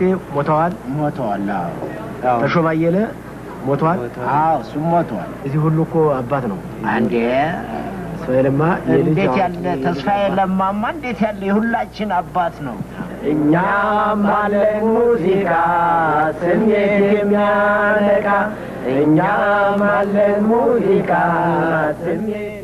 ደምሴ ሞተዋል። ሞተዋል። አዎ። ተሾመ አየለ ሞተዋል። አዎ፣ እሱም ሞተዋል። እዚህ ሁሉ እኮ አባት ነው። አንዴ ተስፋዬ ለማ የልጅ እንዴት አዋቂ ያለ ተስፋዬ ለማማ እንዴት ያለ የሁላችን አባት ነው። እኛም አለን ሙዚቃ ስሜት የሚያነቃ፣ እኛም አለን ሙዚቃ ስሜት።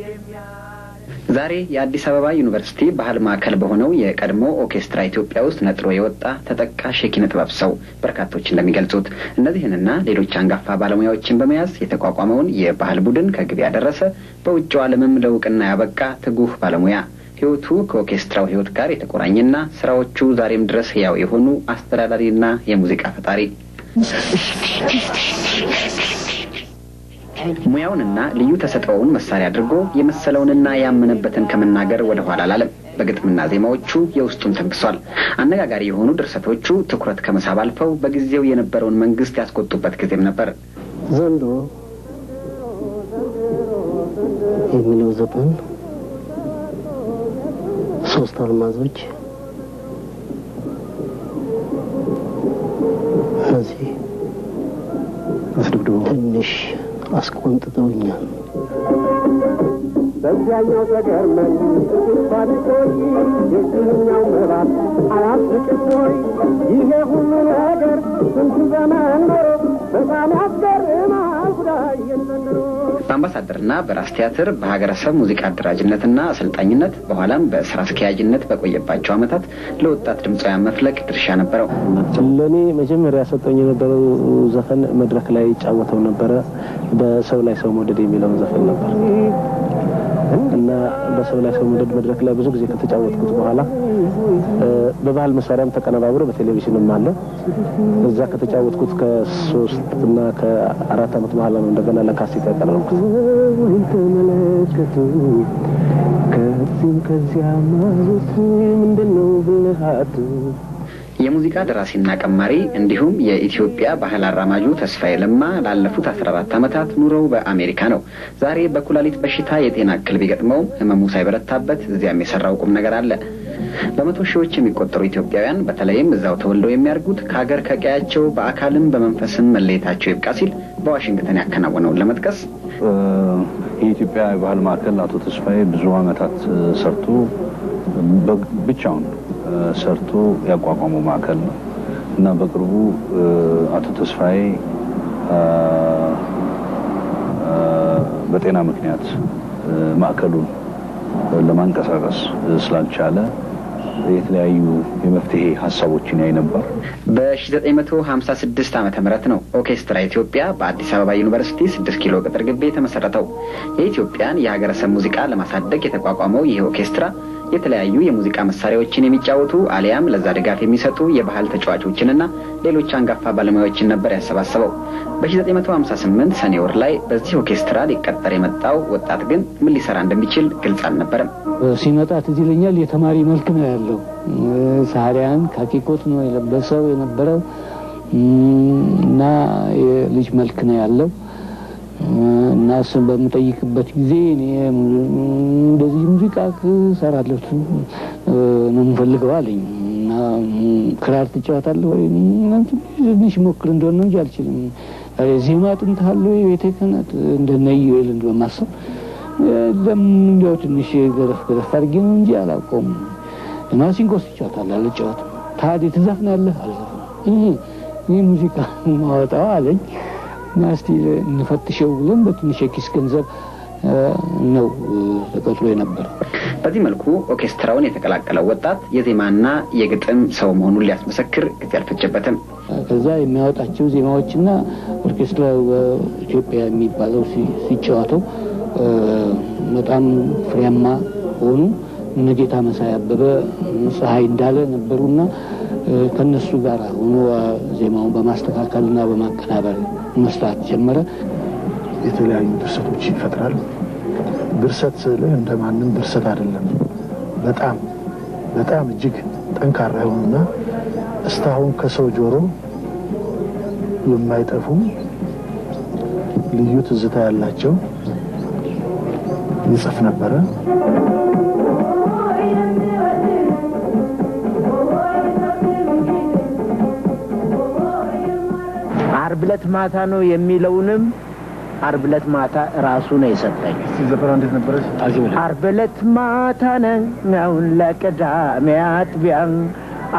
ዛሬ የአዲስ አበባ ዩኒቨርሲቲ ባህል ማዕከል በሆነው የቀድሞ ኦርኬስትራ ኢትዮጵያ ውስጥ ነጥሮ የወጣ ተጠቃሽ የኪነ ጥበብ ሰው፣ በርካቶች እንደሚገልጹት እነዚህንና ሌሎች አንጋፋ ባለሙያዎችን በመያዝ የተቋቋመውን የባህል ቡድን ከግብ ያደረሰ፣ በውጭው ዓለምም ለእውቅና ያበቃ ትጉህ ባለሙያ፣ ሕይወቱ ከኦርኬስትራው ሕይወት ጋር የተቆራኘና ስራዎቹ ዛሬም ድረስ ሕያው የሆኑ አስተዳዳሪና የሙዚቃ ፈጣሪ፣ ሙያውንና ልዩ ተሰጥኦውን መሳሪያ አድርጎ የመሰለውንና ያመነበትን ከመናገር ወደ ኋላ አላለም። በግጥምና ዜማዎቹ የውስጡን ተንፍሷል። አነጋጋሪ የሆኑ ድርሰቶቹ ትኩረት ከመሳብ አልፈው በጊዜው የነበረውን መንግስት ያስቆጡበት ጊዜም ነበር። ዘንድሮ የሚለው ዘፈን 3 አልማዞች እነዚህ ትንሽ አስቆንጥጠውኛል። በዚያኛው ተገርመን እንኳን ቆይ፣ የዚህኛው ምዕራፍ አያስቅም ወይ? ይሄ ሁሉ ነገር ስንት ዘመን ኖሮ በጣም ያስገርማል ጉዳይ ዘንድሮ። በአምባሳደርና በራስ ቲያትር በሀገረሰብ ሙዚቃ አደራጅነትና አሰልጣኝነት፣ በኋላም በስራ አስኪያጅነት በቆየባቸው ዓመታት ለወጣት ድምፃውያን መፍለቅ ድርሻ ነበረው። ለእኔ መጀመሪያ ሰጠኝ የነበረው ዘፈን መድረክ ላይ ይጫወተው ነበረ። በሰው ላይ ሰው መውደድ የሚለውን ዘፈን ነበር፣ እና በሰው ላይ ሰው መውደድ መድረክ ላይ ብዙ ጊዜ ከተጫወትኩት በኋላ በባህል መሳሪያም ተቀነባብሮ በቴሌቪዥንም አለ። እዛ ከተጫወትኩት ከ3 እና ከ4 ዓመት በኋላ ነው እንደገና ለካሴት ያቀረብኩት። ተመለከቱ ከዚህም ከዚያም አሉት፣ ምንድን ነው ብልሃቱ? የሙዚቃ ደራሲና ቀማሪ እንዲሁም የኢትዮጵያ ባህል አራማጁ ተስፋዬ ለማ ላለፉት 14 ዓመታት ኑሮው በአሜሪካ ነው። ዛሬ በኩላሊት በሽታ የጤና እክል ቢገጥመውም ህመሙ ሳይበረታበት እዚያም የሰራው ቁም ነገር አለ። በመቶ ሺዎች የሚቆጠሩ ኢትዮጵያውያን፣ በተለይም እዛው ተወልደው የሚያድጉት፣ ከሀገር ከቀያቸው በአካልም በመንፈስም መለየታቸው ይብቃ ሲል በዋሽንግተን ያከናወነውን ለመጥቀስ፣ የኢትዮጵያ የባህል ማዕከል አቶ ተስፋዬ ብዙ ዓመታት ሰርቶ፣ ብቻውን ሰርቶ ያቋቋመው ማዕከል ነው፣ እና በቅርቡ አቶ ተስፋዬ በጤና ምክንያት ማዕከሉን ለማንቀሳቀስ ስላልቻለ የተለያዩ የመፍትሄ ሀሳቦችን ያይ ነበር። በ1956 ዓመተ ምህረት ነው ኦርኬስትራ ኢትዮጵያ በአዲስ አበባ ዩኒቨርሲቲ 6 ኪሎ ቅጥር ግቢ የተመሰረተው። የኢትዮጵያን የሀገረሰብ ሙዚቃ ለማሳደግ የተቋቋመው ይህ ኦርኬስትራ የተለያዩ የሙዚቃ መሳሪያዎችን የሚጫወቱ አሊያም ለዛ ድጋፍ የሚሰጡ የባህል ተጫዋቾችንና ሌሎች አንጋፋ ባለሙያዎችን ነበር ያሰባሰበው። በ1958 ሰኔ ወር ላይ በዚህ ኦርኬስትራ ሊቀጠር የመጣው ወጣት ግን ምን ሊሰራ እንደሚችል ግልጽ አልነበረም። ሲመጣ ትዝ ይለኛል፣ የተማሪ መልክ ነው ያለው። ሳሪያን ካኪ ኮት ነው የለበሰው የነበረው፣ እና የልጅ መልክ ነው ያለው፣ እና እሱን በምጠይቅበት ጊዜ እኔ እንደዚህ ሙዚቃ እሰራለሁ ነው የምፈልገው አለኝ። እና ክራር ትጫወታለህ ወይ? ትንሽ ሞክር እንደሆነ ነው እንጂ አልችልም። ዜማ አጥንተሃል ወይ? ቤተ ክህነት እንደነ ኢዩኤል በማሰብ የለም፣ እንዲያው ትንሽ ገረፍ ገረፍ አድርጌ ነው እንጂ አላውቀውም። ማሲንቆስ ትጫወታለህ? አልጫወትም። ታዲያ ትዘፍናለህ? አልዘፍንም። እኔ ሙዚቃ ማወጣው አለኝ። እና እስቲ እንፈትሸው ብለን በትንሽ የኪስ ገንዘብ ነው ተቀጥሮ የነበረው። በዚህ መልኩ ኦርኬስትራውን የተቀላቀለው ወጣት የዜማና የግጥም ሰው መሆኑን ሊያስመሰክር ጊዜ አልፈጀበትም። ከዛ የሚያወጣቸው ዜማዎችና ኦርኬስትራ ኢትዮጵያ የሚባለው ሲጫወተው በጣም ፍሬያማ ሆኑ። እነ ጌታ መሳይ አበበ፣ ፀሐይ እንዳለ ነበሩና ከነሱ ጋር ሆኖ ዜማውን በማስተካከልና በማቀናበር መስራት ጀመረ። የተለያዩ ድርሰቶች ይፈጥራል። ድርሰት ስልህ እንደማንም ድርሰት አይደለም። በጣም በጣም እጅግ ጠንካራ የሆኑና እስካሁን ከሰው ጆሮ የማይጠፉ ልዩ ትዝታ ያላቸው ይጽፍ ነበረ። ዓርብ ዕለት ማታ ነው የሚለውንም ዓርብ ዕለት ማታ ራሱ ነው የሰጠኝ። ዘፈኗ እንዴት ነበረች? ዓርብ ዕለት ማታ ነው ለቅዳሜ አጥቢያ፣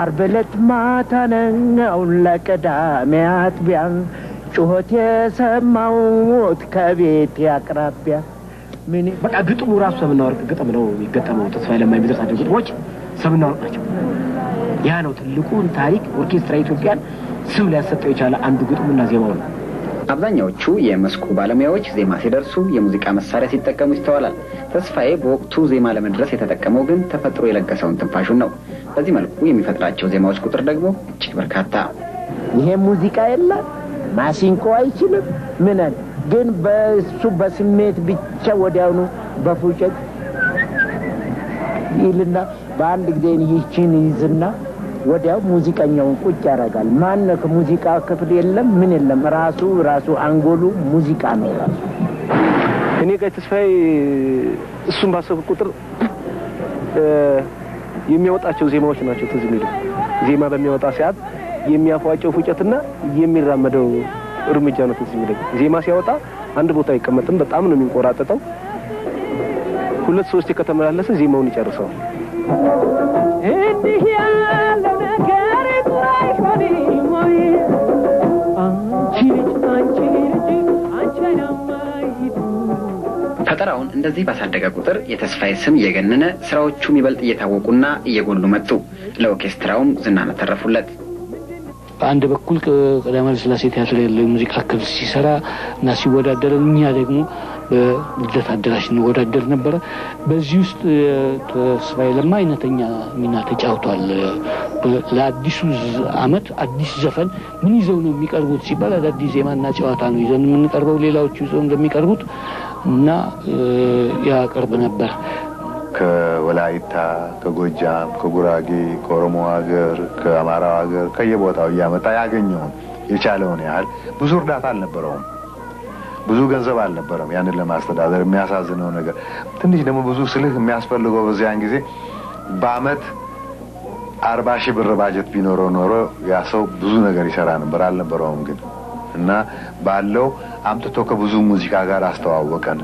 ዓርብ ዕለት ማታ ነው ለቅዳሜ አጥቢያ፣ ጩኸት የሰማሁት ከቤት አቅራቢያ። በቃ ግጥሙ ራሱ ሰምና ወርቅ ግጥም ነው የሚገጠመው። ተስፋዬ ለማ የሚደርሳቸው ግጥሞች ሰምና ወርቅ ናቸው። ያ ነው ትልቁን ታሪክ ኦርኬስትራ ኢትዮጵያን ስም ሊያሰጠው የቻለ አንዱ ግጥሙና ዜማው ነው። አብዛኛዎቹ የመስኩ ባለሙያዎች ዜማ ሲደርሱ የሙዚቃ መሳሪያ ሲጠቀሙ ይስተዋላል። ተስፋዬ በወቅቱ ዜማ ለመድረስ የተጠቀመው ግን ተፈጥሮ የለገሰውን ትንፋሹን ነው። በዚህ መልኩ የሚፈጥራቸው ዜማዎች ቁጥር ደግሞ እጅግ በርካታ። ይሄ ሙዚቃ የለ ማሲንቆ አይችልም ምንን ግን በሱ በስሜት ብቻ ወዲያውኑ በፉጨት ይልና በአንድ ጊዜ ይህችን ይዝና ወዲያው ሙዚቀኛውን ቁጭ ያደርጋል። ማን ከሙዚቃ ክፍል የለም ምን የለም፣ ራሱ አንጎሉ ሙዚቃ ነው ራሱ። እኔ ጋር ተስፋዬ እሱን ባሰብኩ ቁጥር የሚያወጣቸው ዜማዎች ናቸው ትዝ የሚሉ። ዜማ በሚያወጣ ሰዓት የሚያፏጨው ፉጨትና የሚራመደው እርምጃ ነው ትዝ የሚለኝ። ዜማ ሲያወጣ አንድ ቦታ አይቀመጥም፣ በጣም ነው የሚንቆራጠጠው። 2 3 ከተመላለሰ ዜማውን ይጨርሰዋል። እንዲህ ያለው ነገር ጥሩ አይሆንም ወይ? አንቺ ልጅ አንቺ ልጅ አንቺ አይናማይቱ። ፈጠራውን እንደዚህ ባሳደገ ቁጥር የተስፋዬ ስም እየገነነ ስራዎቹም ይበልጥ እየታወቁና እየጎሉ መጡ። ለኦርኬስትራውም ዝናን አተረፉለት። በአንድ በኩል ቀዳማዊ ኃይለ ሥላሴ ቲያትር ያለው የሙዚቃ ክፍል ሲሰራ እና ሲወዳደር፣ እኛ ደግሞ በልደት አዳራሽ እንወዳደር ነበረ። በዚህ ውስጥ ተስፋዬ ለማ አይነተኛ ሚና ተጫውቷል። ለአዲሱ ዓመት አዲስ ዘፈን ምን ይዘው ነው የሚቀርቡት ሲባል አዳዲስ ዜማና ጨዋታ ነው ይዘን የምንቀርበው፣ ሌላዎቹ ይዘው እንደሚቀርቡት እና ያቀርብ ነበር። ከወላይታ፣ ከጎጃም፣ ከጉራጌ፣ ከኦሮሞ ሀገር፣ ከአማራው ሀገር ከየቦታው እያመጣ ያገኘውን የቻለውን ያህል ብዙ እርዳታ አልነበረውም። ብዙ ገንዘብ አልነበረም ያንን ለማስተዳደር። የሚያሳዝነው ነገር ትንሽ ደግሞ ብዙ ስልህ የሚያስፈልገው በዚያን ጊዜ በአመት 40 ሺህ ብር ባጀት ቢኖረው ኖሮ ያ ሰው ብዙ ነገር ይሰራ ነበር። አልነበረውም ግን እና ባለው አምጥቶ ከብዙ ሙዚቃ ጋር አስተዋወቀን።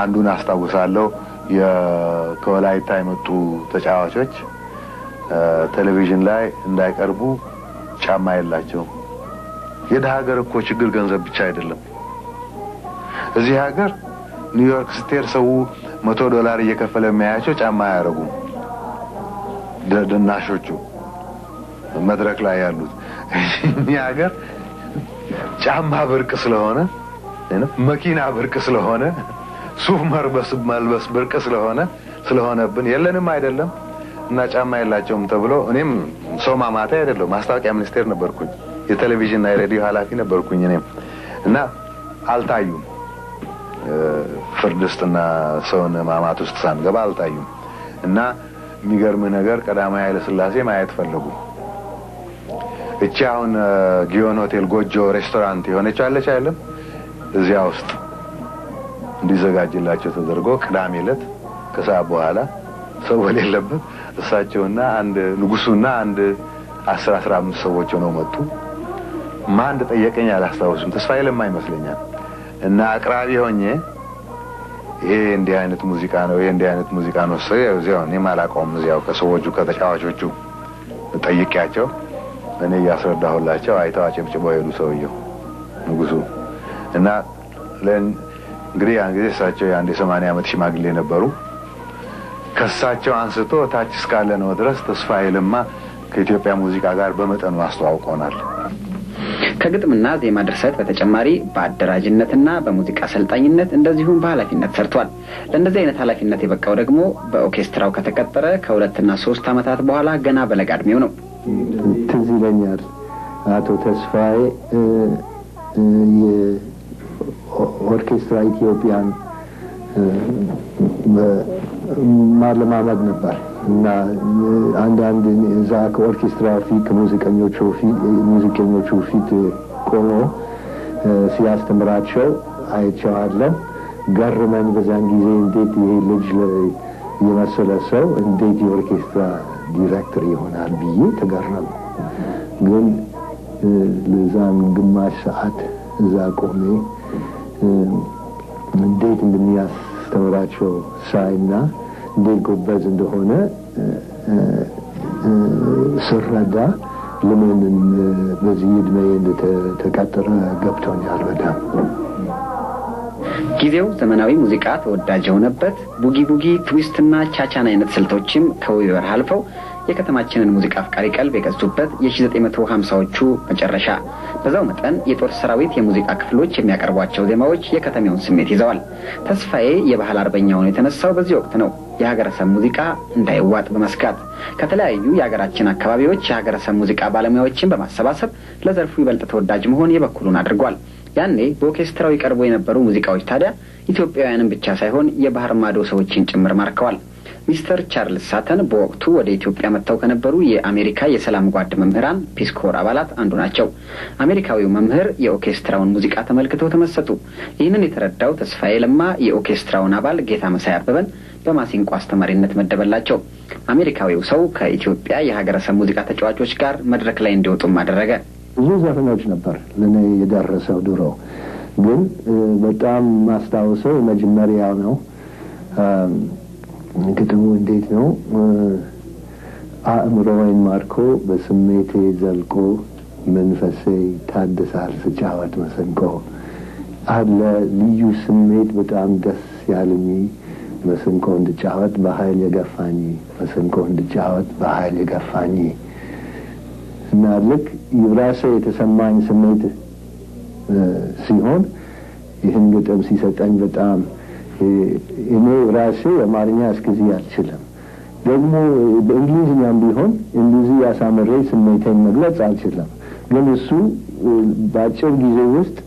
አንዱን አስታውሳለሁ። ከወላይታ የመጡ ተጫዋቾች ቴሌቪዥን ላይ እንዳይቀርቡ ጫማ የላቸውም። የድሃ ሀገር እኮ ችግር ገንዘብ ብቻ አይደለም። እዚህ ሀገር ኒውዮርክ ስትሄድ ሰው $100 እየከፈለ የሚያያቸው ጫማ አያደርጉም። ደናሾቹ መድረክ ላይ ያሉት። እኛ ሀገር ጫማ ብርቅ ስለሆነ፣ መኪና ብርቅ ስለሆነ፣ ሱፍ መልበስ ብርቅ ስለሆነብን የለንም አይደለም እና ጫማ የላቸውም ተብሎ እኔም ሰው ማማቴ አይደለም፣ ማስታወቂያ ሚኒስቴር ነበርኩኝ፣ የቴሌቪዥን እና የሬዲዮ ኃላፊ ነበርኩኝ እኔም እና አልታዩም። ፍርድ ውስጥና ሰውን ማማት ውስጥ ሳንገባ አልታዩም። እና የሚገርምህ ነገር ቀዳማዊ ኃይለ ሥላሴ ማየት ፈለጉ። እቺ አሁን ጊዮን ሆቴል ጎጆ ሬስቶራንት የሆነች አለች አይደለም፣ እዚያ ውስጥ እንዲዘጋጅላቸው ተደርጎ ቅዳሜ ዕለት ከሰዓት በኋላ ሰው በሌለበት እሳቸውና አንድ ንጉሱና አንድ 10 15 ሰዎች ሆነው መጡ። ማን እንደጠየቀኝ አላስታውስም፣ ተስፋዬ ለማ ይመስለኛል። እና አቅራቢ ሆኜ ይሄ እንዲህ አይነት ሙዚቃ ነው፣ ይሄ እንዲህ አይነት ሙዚቃ ነው እዚያው እኔም አላውቀውም። እዚያው ከሰዎቹ ከተጫዋቾቹ ጠይቄያቸው እኔ እያስረዳሁላቸው አይተው አጨብጭበው ሄዱ ሰውየው ንጉሱ። እና እንግዲህ ያን ጊዜ እሳቸው የአንድ የ80 ዓመት ሽማግሌ ነበሩ። ከእሳቸው አንስቶ ታች እስካለ ነው ድረስ ተስፋዬ ለማ ከኢትዮጵያ ሙዚቃ ጋር በመጠኑ አስተዋውቆናል። ከግጥምና ዜማ ድርሰት በተጨማሪ በአደራጅነትና በሙዚቃ አሰልጣኝነት እንደዚሁም በኃላፊነት ሰርቷል። ለእንደዚህ አይነት ኃላፊነት የበቃው ደግሞ በኦርኬስትራው ከተቀጠረ ከ2 እና 3 ዓመታት በኋላ ገና በለጋ ዕድሜው ነው። ትዝ ይለኛል አቶ ተስፋዬ የኦርኬስትራ ኢትዮጵያን ማለማመድ ነበር እና አንዳንድ እዛ ከኦርኬስትራ ፊት ከሙዚቀኞቹ ፊት ቆሞ ሲያስተምራቸው አይቼዋለሁ። ገርመኝ በዛን ጊዜ እንዴት ይሄ ልጅ የመሰለ ሰው እንዴት የኦርኬስትራ ዲሬክተር ይሆናል ብዬ ተገረምኩ። ግን ለዛን ግማሽ ሰዓት እዛ ቆሜ እንዴት እንደሚያስተምራቸው ሳይና እንዴት ጎበዝ እንደሆነ ስረዳ ለምን በዚህ እድሜ እንደተቀጠረ ገብቶኛል በጣም። ጊዜው ዘመናዊ ሙዚቃ ተወዳጅ የሆነበት፣ ቡጊ ቡጊ፣ ትዊስትና ቻቻን አይነት ስልቶችም ከውቢ በረሃ አልፈው የከተማችንን ሙዚቃ አፍቃሪ ቀልብ የገዙበት የ1950ዎቹ መጨረሻ። በዛው መጠን የጦር ሰራዊት የሙዚቃ ክፍሎች የሚያቀርቧቸው ዜማዎች የከተሜውን ስሜት ይዘዋል። ተስፋዬ የባህል አርበኛ ሆኖ የተነሳው በዚህ ወቅት ነው። የሀገረሰብ ሙዚቃ እንዳይዋጥ በመስጋት ከተለያዩ የሀገራችን አካባቢዎች የሀገረሰብ ሙዚቃ ባለሙያዎችን በማሰባሰብ ለዘርፉ ይበልጥ ተወዳጅ መሆን የበኩሉን አድርጓል። ያኔ በኦርኬስትራው ይቀርቡ የነበሩ ሙዚቃዎች ታዲያ ኢትዮጵያውያንን ብቻ ሳይሆን የባህር ማዶ ሰዎችን ጭምር ማርከዋል። ሚስተር ቻርልስ ሳተን በወቅቱ ወደ ኢትዮጵያ መጥተው ከነበሩ የአሜሪካ የሰላም ጓድ መምህራን፣ Peace Corps አባላት አንዱ ናቸው። አሜሪካዊው መምህር የኦርኬስትራውን ሙዚቃ ተመልክተው ተመሰጡ። ይህንን የተረዳው ተስፋዬ ለማ የኦርኬስትራውን አባል ጌታ መሳይ አበበን በማሲንቆ አስተማሪነት መደበላቸው። አሜሪካዊው ሰው ከኢትዮጵያ የሀገረሰብ ሙዚቃ ተጫዋቾች ጋር መድረክ ላይ እንዲወጡም አደረገ። ብዙ ዘፈኖች ነበር ለእኔ የደረሰው ድሮ፣ ግን በጣም ማስታውሰው የመጀመሪያው ነው። ግጥሙ እንዴት ነው? አእምሮዬን ማርኮ በስሜቴ ዘልቆ መንፈሴ ታድሳል ስጫወት መሰንቆ አለ ልዩ ስሜት በጣም ደስ ያለኝ መሰንቆ እንድጫወት በኃይል የገፋኝ፣ መሰንቆ እንድጫወት በኃይል የገፋኝ። እና ልክ ራሴ የተሰማኝ ስሜት ሲሆን ይህን ግጥም ሲሰጠኝ በጣም እኔ ራሴ አማርኛ እስከዚህ አልችልም። ደግሞ በእንግሊዝኛም ቢሆን እንደዚህ አሳምሬ ስሜቴን መግለጽ አልችልም። ግን እሱ በአጭር ጊዜ ውስጥ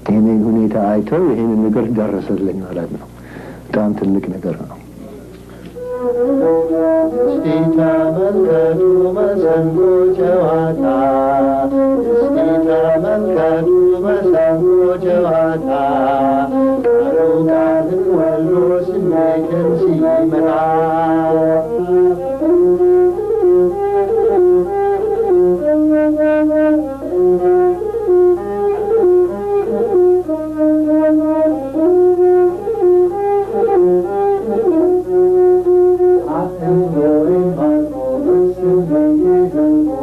ይህንን ሁኔታ አይተው ይህንን ነገር ደረሰልኝ ማለት ነው። በጣም ትልቅ ነገር ነው። እስቲ ተመልከቱ መሰንቆ ጨዋታ፣ እስቲ ተመልከቱ መሰንቆ ጨዋታ፣ ቃሉ ቃልን ወሎ ስሜትን ሲመታ። አእምሮዬን ማርኮ በስሜቴ ዘልቆ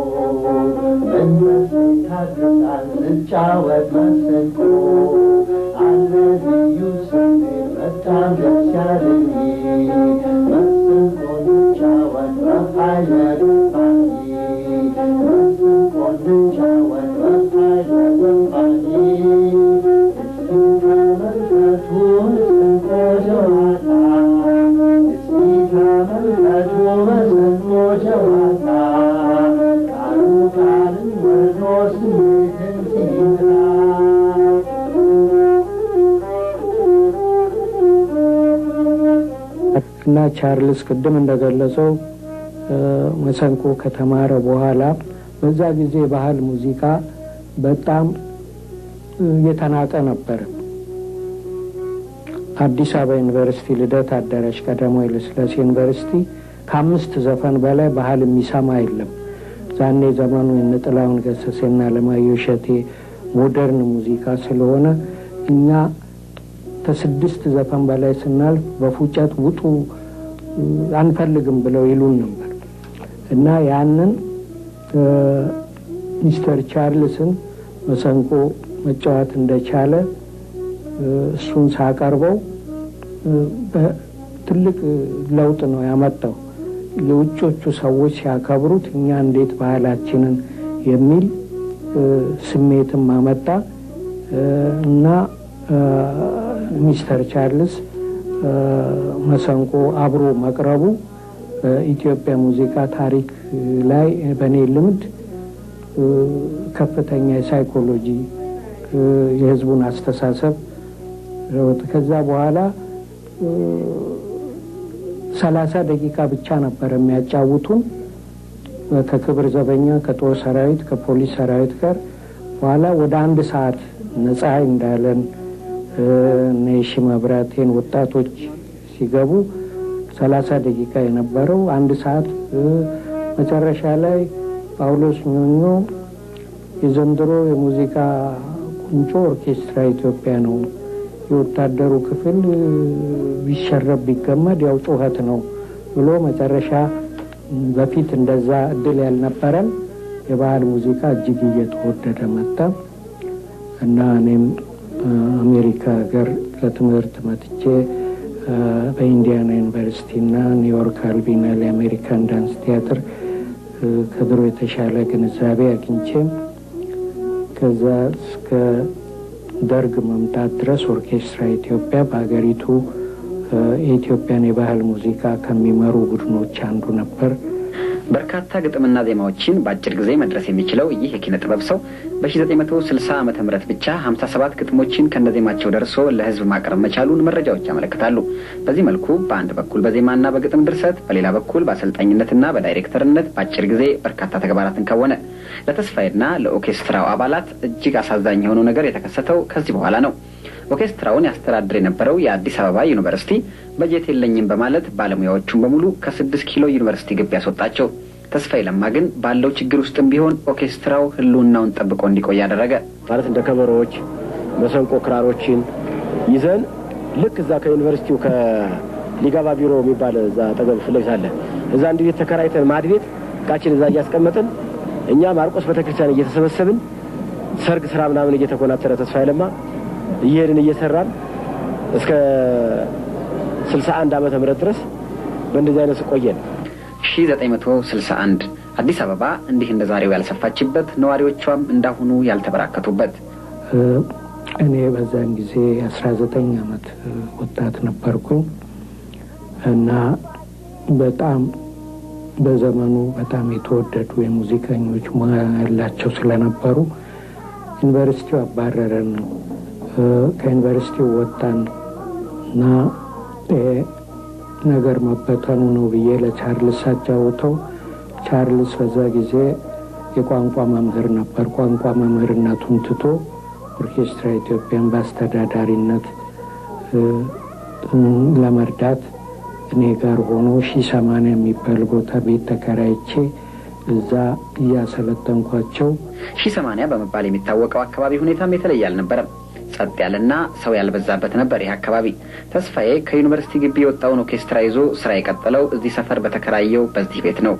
መንፈሴ ታድሳል ስጫወት መሰንቆ አለ ልዩ ስሜት በጣም ደስ ያለኝ መሰንቆ እንጫወት በኃይለ ገፋኝ፣ መሰንቆ እንጫወት በኃይለ ገፋኝ። እስቲ ተመልከቱ መሰንቆ ጨዋታ፣ እስቲ ተመልከቱ መሰንቆ ጨዋታ፣ ቃሉ ቃልን ወልዶ ስሜትን ሲመታ። እና ቻርልስ ቅድም እንደገለጸው መሰንቆ ከተማረ በኋላ በዛ ጊዜ የባህል ሙዚቃ በጣም የተናቀ ነበር። አዲስ አበባ ዩኒቨርሲቲ ልደት አዳራሽ፣ ቀዳማዊ ኃይለ ሥላሴ ዩኒቨርሲቲ ከ5 ዘፈን በላይ ባህል የሚሰማ የለም። ዛኔ ዘመኑ የነ ጥላሁን ገሰሰና አለማየሁ እሸቴ modern ሙዚቃ ስለሆነ እኛ ከ6 ዘፈን በላይ ስናልፍ በፉጨት ውጡ አንፈልግም ብለው ይሉን ነበር። እና ያንን ሚስተር ቻርልስን መሰንቆ መጫወት እንደቻለ እሱን ሳቀርበው ትልቅ ለውጥ ነው ያመጣው። የውጮቹ ሰዎች ሲያከብሩት እኛ እንዴት ባህላችንን የሚል ስሜትም አመጣ። እና ሚስተር ቻርልስ መሰንቆ አብሮ መቅረቡ በኢትዮጵያ ሙዚቃ ታሪክ ላይ በእኔ ልምድ ከፍተኛ የሳይኮሎጂ የህዝቡን አስተሳሰብ ከዛ በኋላ 30 ደቂቃ ብቻ ነበር የሚያጫውቱን ከክብር ዘበኛ፣ ከጦር ሰራዊት፣ ከፖሊስ ሰራዊት ጋር። በኋላ ወደ 1 ሰዓት ነፃ እንዳለን እነ የሺ መብራቴን ወጣቶች ሲገቡ 30 ደቂቃ የነበረው 1 ሰዓት፣ መጨረሻ ላይ ጳውሎስ ኞኞ የዘንድሮ የሙዚቃ ቁንጮ ኦርኬስትራ ኢትዮጵያ ነው። የወታደሩ ክፍል ቢሸረብ ቢገመድ ያው ጩኸት ነው ብሎ መጨረሻ በፊት እንደዛ እድል ያልነበረን የባህል ሙዚቃ እጅግ እየተወደደ መጣ እና እኔም አሜሪካ ሀገር ለትምህርት መጥቼ በኢንዲያና ዩኒቨርሲቲ እና ኒውዮርክ አልቪን አይሊ American Dance Theater ከድሮ የተሻለ ግንዛቤ አግኝቼ ከዛ እስከ ደርግ መምጣት ድረስ ኦርኬስትራ ኢትዮጵያ በሀገሪቱ የኢትዮጵያን የባህል ሙዚቃ ከሚመሩ ቡድኖች አንዱ ነበር። በርካታ ግጥምና ዜማዎችን በአጭር ጊዜ መድረስ የሚችለው ይህ የኪነ ጥበብ ሰው በ1960 ዓመተ ምህረት ብቻ 57 ግጥሞችን ከነዜማቸው ደርሶ ለሕዝብ ማቅረብ መቻሉን መረጃዎች ያመለክታሉ። በዚህ መልኩ በአንድ በኩል በዜማና በግጥም ድርሰት፣ በሌላ በኩል በአሰልጣኝነትና በዳይሬክተርነት በአጭር ጊዜ በርካታ ተግባራትን ከወነ። ለተስፋዬና ለኦርኬስትራው አባላት እጅግ አሳዛኝ የሆነው ነገር የተከሰተው ከዚህ በኋላ ነው። ኦርኬስትራውን ያስተዳድር የነበረው የአዲስ አበባ ዩኒቨርሲቲ በጀት የለኝም በማለት ባለሙያዎቹን በሙሉ ከ6 ኪሎ ዩኒቨርሲቲ ግቢ ያስወጣቸው። ተስፋዬ ለማ ግን ባለው ችግር ውስጥም ቢሆን ኦርኬስትራው ህልውናውን ጠብቆ እንዲቆይ ያደረገ። ማለት እንደ ከበሮዎች፣ መሰንቆ፣ ክራሮችን ይዘን ልክ እዛ ከዩኒቨርሲቲው ከሊጋባ ቢሮ የሚባል እዛ አጠገብ ፊት ለፊት አለ። እዛ አንድ ቤት ተከራይተን ማድ ቤት እቃችን እዛ እያስቀመጥን እኛ ማርቆስ ቤተክርስቲያን እየተሰበሰብን ሰርግ ስራ ምናምን እየተኮናተረ ተስፋዬ ለማ እየሄድን እየሰራን እስከ 61 ዓመተ ምህረት ድረስ በእንደዚህ አይነት ቆየን። 1961 አዲስ አበባ እንዲህ እንደ ዛሬው ያልሰፋችበት፣ ነዋሪዎቿም እንዳሁኑ ያልተበራከቱበት። እኔ በዛን ጊዜ 19 ዓመት ወጣት ነበርኩኝ እና በጣም በዘመኑ በጣም የተወደዱ የሙዚቀኞች ሙያ ያላቸው ስለነበሩ ዩኒቨርሲቲው አባረረን። ከዩኒቨርሲቲው ወጣን እና ነገር መበተኑ ነው ብዬ ለቻርልስ አጫውተው፣ ቻርልስ በዛ ጊዜ የቋንቋ መምህር ነበር። ቋንቋ መምህርነቱን ትቶ ኦርኬስትራ ኢትዮጵያን በአስተዳዳሪነት ለመርዳት እኔ ጋር ሆኖ 1080 የሚባል ቦታ ቤት ተከራይቼ እዛ እያሰለጠንኳቸው። 1080 በመባል የሚታወቀው አካባቢ ሁኔታም የተለየ አልነበረም። ጸጥ ያለና ሰው ያልበዛበት ነበር ይህ አካባቢ። ተስፋዬ ከዩኒቨርሲቲ ግቢ የወጣውን ኦርኬስትራ ይዞ ስራ የቀጠለው እዚህ ሰፈር በተከራየው በዚህ ቤት ነው።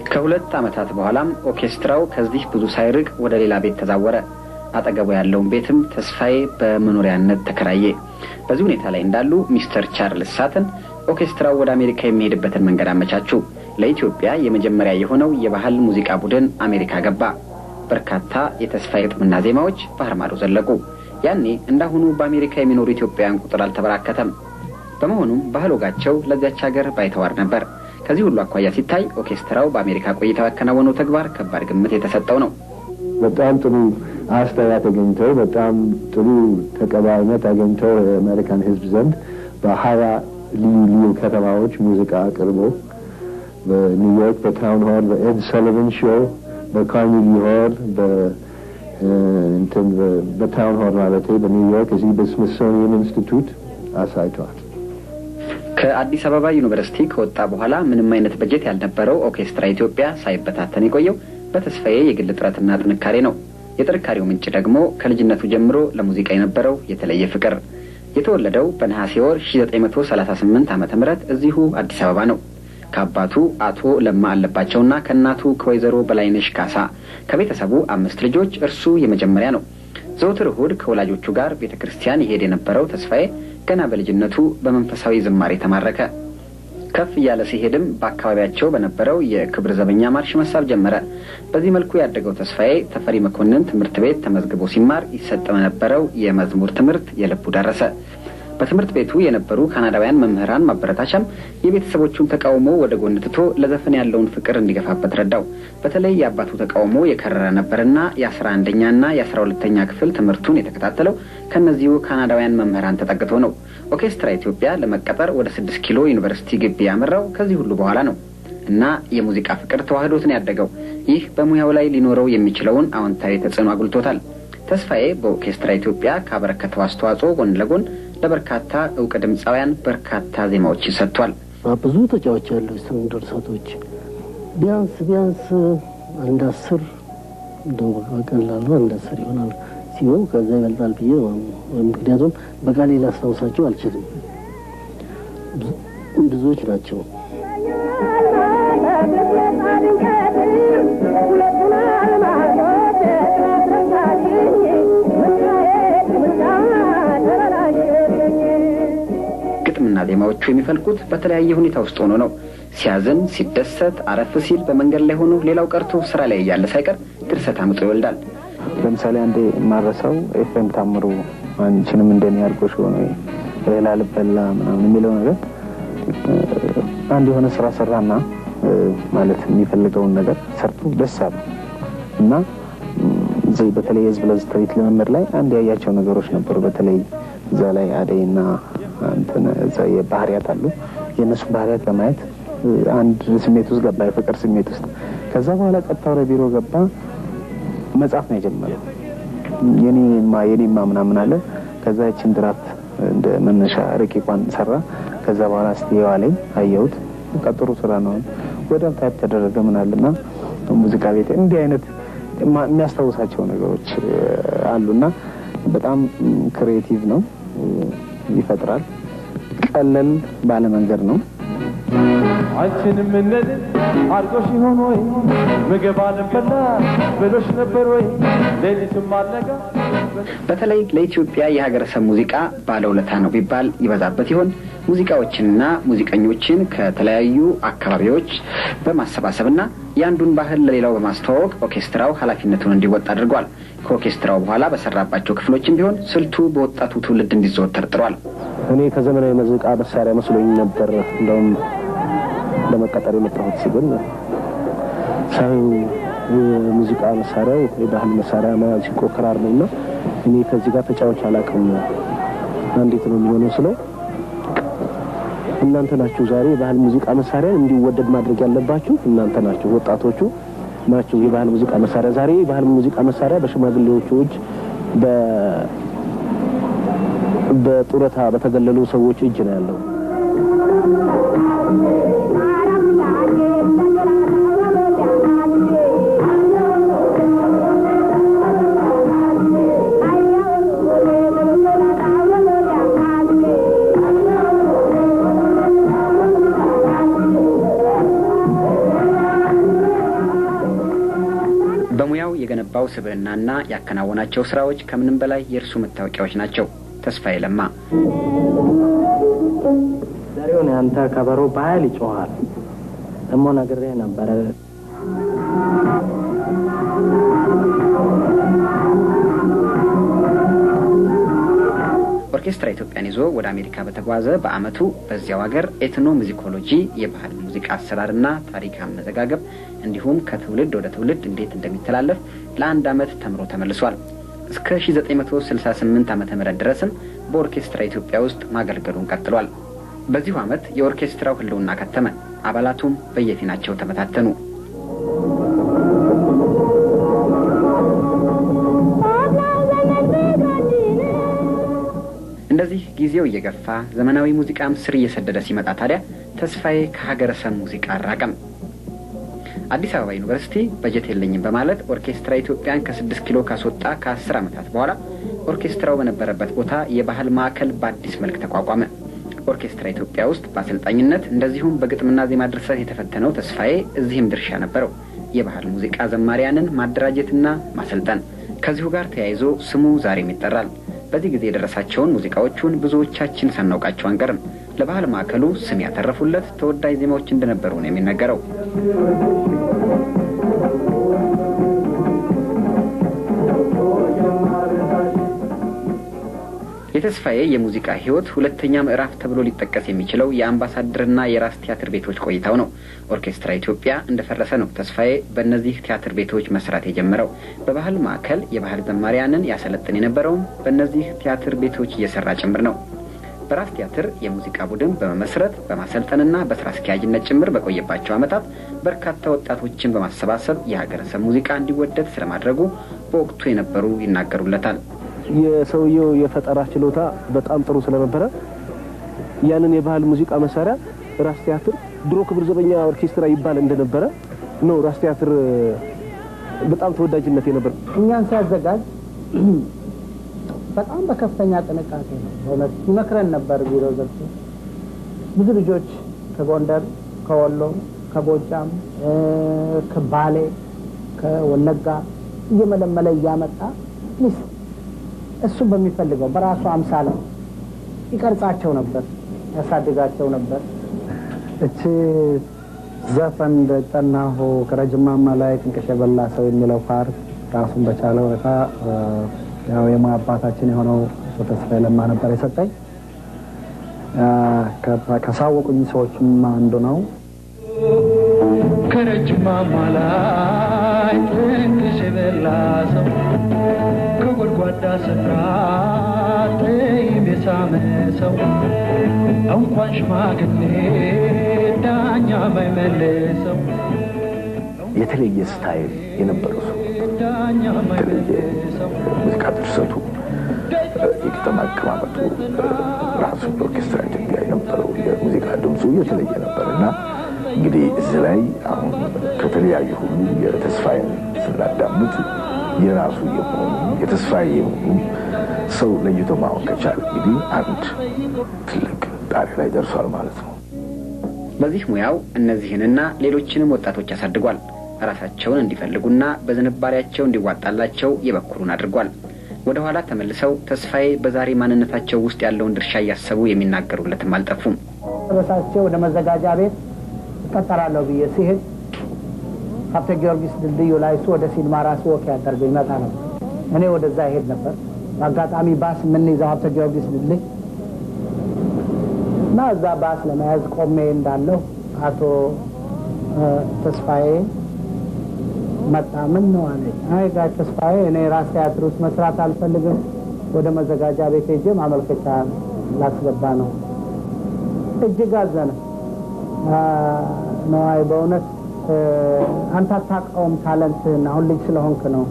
ከ2 ዓመታት በኋላም ኦርኬስትራው ከዚህ ብዙ ሳይርቅ ወደ ሌላ ቤት ተዛወረ። አጠገቡ ያለውን ቤትም ተስፋዬ በመኖሪያነት ተከራየ። በዚህ ሁኔታ ላይ እንዳሉ ሚስተር ቻርልስ ሳተን ኦርኬስትራው ወደ አሜሪካ የሚሄድበትን መንገድ አመቻቹ። ለኢትዮጵያ የመጀመሪያ የሆነው የባህል ሙዚቃ ቡድን አሜሪካ ገባ። በርካታ የተስፋዬ ግጥምና ዜማዎች ባህር ማዶ ዘለቁ። ያኔ እንዳሁኑ በአሜሪካ የሚኖሩ ኢትዮጵያውያን ቁጥር አልተበራከተም። በመሆኑም ባህል ወጋቸው ለዚያች ሀገር ባይተዋር ነበር። ከዚህ ሁሉ አኳያ ሲታይ ኦርኬስትራው በአሜሪካ ቆይታው ያከናወነው ተግባር ከባድ ግምት የተሰጠው ነው። በጣም ጥሩ አስተያየት አግኝተው፣ በጣም ጥሩ ተቀባይነት አግኝተው የአሜሪካን ሕዝብ ዘንድ በ20 ልዩ ልዩ ከተማዎች ሙዚቃ አቅርቦ በኒውዮርክ በ Town Hall፣ በኤድ ሰሊቨን Show፣ በካርኔጊ Hall፣ እንትን በ Town Hall ማለት በኒውዮርክ እዚህ በስሚሶኒያን ኢንስቲትዩት አሳይተዋል። ከአዲስ አበባ ዩኒቨርሲቲ ከወጣ በኋላ ምንም አይነት በጀት ያልነበረው ኦርኬስትራ ኢትዮጵያ ሳይበታተን የቆየው በተስፋዬ የግል ጥረትና ጥንካሬ ነው። የጥንካሬው ምንጭ ደግሞ ከልጅነቱ ጀምሮ ለሙዚቃ የነበረው የተለየ ፍቅር። የተወለደው በነሐሴ ወር 1938 ዓመተ ምህረት እዚሁ አዲስ አበባ ነው። ከአባቱ አቶ ለማ አለባቸውና ከእናቱ ከወይዘሮ በላይነሽ ካሳ ከቤተሰቡ 5 ልጆች እርሱ የመጀመሪያ ነው። ዘወትር እሁድ ከወላጆቹ ጋር ቤተክርስቲያን ይሄድ የነበረው ተስፋዬ ገና በልጅነቱ በመንፈሳዊ ዝማሬ ተማረከ። ከፍ እያለ ሲሄድም በአካባቢያቸው በነበረው የክብር ዘበኛ ማርሽ መሳብ ጀመረ። በዚህ መልኩ ያደገው ተስፋዬ ተፈሪ መኮንን ትምህርት ቤት ተመዝግቦ ሲማር ይሰጥ በነበረው የመዝሙር ትምህርት የልቡ ደረሰ። በትምህርት ቤቱ የነበሩ ካናዳውያን መምህራን ማበረታቻም የቤተሰቦቹን ተቃውሞ ወደ ጎን ትቶ ለዘፈን ያለውን ፍቅር እንዲገፋበት ረዳው። በተለይ የአባቱ ተቃውሞ የከረረ ነበርና የ11ኛና የ12ኛ ክፍል ትምህርቱን የተከታተለው ከእነዚሁ ካናዳውያን መምህራን ተጠግቶ ነው። ኦርኬስትራ ኢትዮጵያ ለመቀጠር ወደ 6 ኪሎ ዩኒቨርሲቲ ግቢ ያመራው ከዚህ ሁሉ በኋላ ነው እና የሙዚቃ ፍቅር ተዋህዶትን ያደገው። ይህ በሙያው ላይ ሊኖረው የሚችለውን አዎንታዊ ተጽዕኖ አጉልቶታል። ተስፋዬ በኦርኬስትራ ኢትዮጵያ ካበረከተው አስተዋጽኦ ጎን ለጎን ለበርካታ እውቅ ድምፃውያን በርካታ ዜማዎችን ሰጥቷል። ብዙ ተጫዋች ያሉ የስም ድርሰቶች ቢያንስ ቢያንስ አንድ 10 እንደው በቀላሉ አንድ 10 ይሆናል ሲሆን ከዛ ይበልጣል ብዬ ምክንያቱም በቃሌ ላስታውሳቸው አልችልም። ብዙዎች ናቸው። ግጥምና ዜማዎቹ የሚፈልቁት በተለያየ ሁኔታ ውስጥ ሆኖ ነው። ሲያዝን፣ ሲደሰት፣ አረፍ ሲል፣ በመንገድ ላይ ሆኖ፣ ሌላው ቀርቶ ስራ ላይ እያለ ሳይቀር ድርሰት አምጦ ይወልዳል። ለምሳሌ አንዴ የማረሳው ኤፍሬም ታምሩ አንቺንም እንደኔ አድርጎሽ ሆኖ እህል አልበላ ምናምን የሚለው ነገር አንድ የሆነ ስራ ሰራና ማለት የሚፈልገውን ነገር ሰርቶ ደስ አለ እና በተለይ የህዝብ ለህዝብ ትርኢት ልምምድ ላይ አንድ ያያቸው ነገሮች ነበሩ። በተለይ እዛ ላይ አደይና እንትን እዛ የባህሪያት አሉ። የእነሱ ባህሪያት በማየት አንድ ስሜት ውስጥ ገባ፣ የፍቅር ስሜት ውስጥ። ከዛ በኋላ ቀጥታ ወደ ቢሮ ገባ፣ መጻፍ ነው የጀመረው። የኔማ ምናምን አለ። ከዛ ያችን ድራፍት እንደ መነሻ ረቂቋን ሰራ። ከዛ በኋላ እስቲ የዋለኝ አየሁት። በቃ ጥሩ ስራ ነው። ወዲያው type ተደረገ ምናልና ሙዚቃ ቤት እንዲህ አይነት የሚያስታውሳቸው ነገሮች አሉና በጣም creative ነው፣ ይፈጥራል። ቀለል ባለ መንገድ ነው። አንቺንም እንደኔ አድርጎሽ ይሆን ወይ ምግብ አልበላ ብሎሽ ነበር ወይ ሌሊቱም አልነጋ። በተለይ ለኢትዮጵያ የሀገረሰብ ሙዚቃ ባለውለታ ነው ቢባል ይበዛበት ይሆን? ሙዚቃዎችንና ሙዚቀኞችን ከተለያዩ አካባቢዎች በማሰባሰብና የአንዱን ባህል ለሌላው በማስተዋወቅ ኦርኬስትራው ኃላፊነቱን እንዲወጣ አድርጓል። ከኦርኬስትራው በኋላ በሰራባቸው ክፍሎችም ቢሆን ስልቱ በወጣቱ ትውልድ እንዲዘወተር ጥሯል። እኔ ከዘመናዊ ሙዚቃ መሳሪያ መስሎኝ ነበር እንደውም ለመቀጠር የመጣሁት ሲሆን ሳይው የሙዚቃ መሳሪያው የባህል መሳሪያ ማሲንቆ፣ ክራር ነውና እኔ ከዚህ ጋር ተጫዋች አላውቅም፣ እንዴት ነው የሚሆነው ስለው እናንተ ናችሁ ዛሬ የባህል ሙዚቃ መሳሪያን እንዲወደድ ማድረግ ያለባችሁ እናንተ ናችሁ፣ ወጣቶቹ ናችሁ። የባህል ሙዚቃ መሳሪያ ዛሬ የባህል ሙዚቃ መሳሪያ በሽማግሌዎቹ እጅ በጡረታ በተገለሉ ሰዎች እጅ ነው ያለው። በሙያው የገነባው ስብዕናና ያከናወናቸው ስራዎች ከምንም በላይ የእርሱ መታወቂያዎች ናቸው። ተስፋዬ ለማ ዘሪሁን፣ ያንተ ከበሮ በኃይል ይጮሃል። ደግሞ ነግሬህ ነበረ። ኦርኬስትራ ኢትዮጵያን ይዞ ወደ አሜሪካ በተጓዘ በአመቱ በዚያው ሀገር ethnomusicology የባህል ሙዚቃ አሰራርና ታሪክ አመዘጋገብ እንዲሁም ከትውልድ ወደ ትውልድ እንዴት እንደሚተላለፍ ለአንድ አመት ተምሮ ተመልሷል። እስከ 1968 ዓመተ ምህረት ድረስም በኦርኬስትራ ኢትዮጵያ ውስጥ ማገልገሉን ቀጥሏል። በዚሁ አመት የኦርኬስትራው ህልውና ከተመ። አባላቱም በየፊናቸው ተበታተኑ። እንደዚህ ጊዜው እየገፋ ዘመናዊ ሙዚቃም ስር እየሰደደ ሲመጣ ታዲያ ተስፋዬ ከሀገረሰብ ሙዚቃ አልራቀም። አዲስ አበባ ዩኒቨርሲቲ በጀት የለኝም በማለት ኦርኬስትራ ኢትዮጵያን ከ6 ኪሎ ካስወጣ ከ10 ዓመታት በኋላ ኦርኬስትራው በነበረበት ቦታ የባህል ማዕከል በአዲስ መልክ ተቋቋመ። ኦርኬስትራ ኢትዮጵያ ውስጥ በአሰልጣኝነት እንደዚሁም በግጥምና ዜማ ድርሰት የተፈተነው ተስፋዬ እዚህም ድርሻ ነበረው። የባህል ሙዚቃ ዘማሪያንን ማደራጀትና ማሰልጠን። ከዚሁ ጋር ተያይዞ ስሙ ዛሬም ይጠራል። በዚህ ጊዜ የደረሳቸውን ሙዚቃዎቹን ብዙዎቻችን ሳናውቃቸው አንቀርም። ለባህል ማዕከሉ ስም ያተረፉለት ተወዳጅ ዜማዎች እንደነበሩ ነው የሚነገረው። የተስፋዬ የሙዚቃ ሕይወት ሁለተኛ ምዕራፍ ተብሎ ሊጠቀስ የሚችለው የአምባሳደርና የራስ ቲያትር ቤቶች ቆይታው ነው። ኦርኬስትራ ኢትዮጵያ እንደፈረሰ ነው ተስፋዬ በእነዚህ ቲያትር ቤቶች መስራት የጀመረው። በባህል ማዕከል የባህል ዘማሪያንን ያሰለጥን የነበረውም በእነዚህ ቲያትር ቤቶች እየሰራ ጭምር ነው። በራስ ቲያትር የሙዚቃ ቡድን በመመስረት በማሰልጠንና በስራ አስኪያጅነት ጭምር በቆየባቸው ዓመታት በርካታ ወጣቶችን በማሰባሰብ የሀገረሰብ ሙዚቃ እንዲወደድ ስለማድረጉ በወቅቱ የነበሩ ይናገሩለታል። የሰውየው የፈጠራ ችሎታ በጣም ጥሩ ስለነበረ ያንን የባህል ሙዚቃ መሳሪያ ራስ ቲያትር ድሮ ክብር ዘበኛ ኦርኬስትራ ይባል እንደነበረ ነው። ራስ ቲያትር በጣም ተወዳጅነት የነበር። እኛን ሲያዘጋጅ በጣም በከፍተኛ ጥንቃቄ ነው። በእውነት ይመክረን ነበር። ቢሮ ዘግቶ ብዙ ልጆች ከጎንደር፣ ከወሎ፣ ከጎጃም፣ ከባሌ፣ ከወለጋ እየመለመለ እያመጣ at least እሱ በሚፈልገው በራሱ አምሳል ይቀርጻቸው ነበር፣ ያሳድጋቸው ነበር። እቺ ዘፈን እንደጠናሁ ከረጅም ማማ ላይ ጥንቅሽ የበላ ሰው የሚለው part ራሱን በቻለ ሁኔታ ያው የሙያ አባታችን የሆነው አቶ ተስፋዬ ለማ ነበር የሰጠኝ። ካሳወቁኝ ሰዎችም አንዱ ነው። ከረጅም ማማ ላይ ጥንቅሽ የበላ ሰው፣ ከጎድጓዳ ስፍራ ጠይም የሳመ ሰው፣ እንኳን ሽማግሌ ዳኛ ማይመልሰው። የተለየ style የነበረው ሰው፣ የተለየ ሙዚቃ ድርሰቱ፣ የግጥም አቀማመጡ፣ ራሱ በኦርኬስትራ ኢትዮጵያ የነበረው የሙዚቃ ድምፁ የተለየ ነበር። እና እንግዲህ እዚህ ላይ አሁን ከተለያዩ ሁሉ የተስፋዬን ስናዳምጥ የራሱ የሆኑ፣ የተስፋዬ የሆኑ ሰው ለይቶ ማወቅ ከቻለ እንግዲህ አንድ ትልቅ ጣሪያ ላይ ደርሷል ማለት ነው። በዚህ ሙያው እነዚህንና ሌሎችንም ወጣቶች አሳድጓል። ራሳቸውን እንዲፈልጉና በዝንባሌያቸው እንዲዋጣላቸው የበኩሉን አድርጓል። ወደ ኋላ ተመልሰው ተስፋዬ በዛሬ ማንነታቸው ውስጥ ያለውን ድርሻ እያሰቡ የሚናገሩለትም አልጠፉም። ተበሳጭቼ ወደ መዘጋጃ ቤት እቀጠራለሁ ብዬ ሲሄድ ሀብተ ጊዮርጊስ ድልድዩ ላይ እሱ ወደ ሲኒማ ራሱ walk ያደርገ ይመጣ ነበር። እኔ ወደዛ ይሄድ ነበር። በአጋጣሚ ባስ የምንይዘው ሀብተ ጊዮርጊስ ድልድይ እና እዛ ባስ ለመያዝ ቆሜ እንዳለሁ አቶ ተስፋዬ መጣ። ምን ነው አለኝ። አይ ጋሽ ተስፋዬ፣ እኔ ራስ ቲያትር ውስጥ መስራት አልፈልግም፣ ወደ መዘጋጃ ቤት ሄጄ ማመልከቻ ላስገባ ነው። እጅግ አዘነ። ነዋይ፣ በእውነት አንተ አታውቀውም talent ህን፣ አሁን ልጅ ስለሆንክ ነው።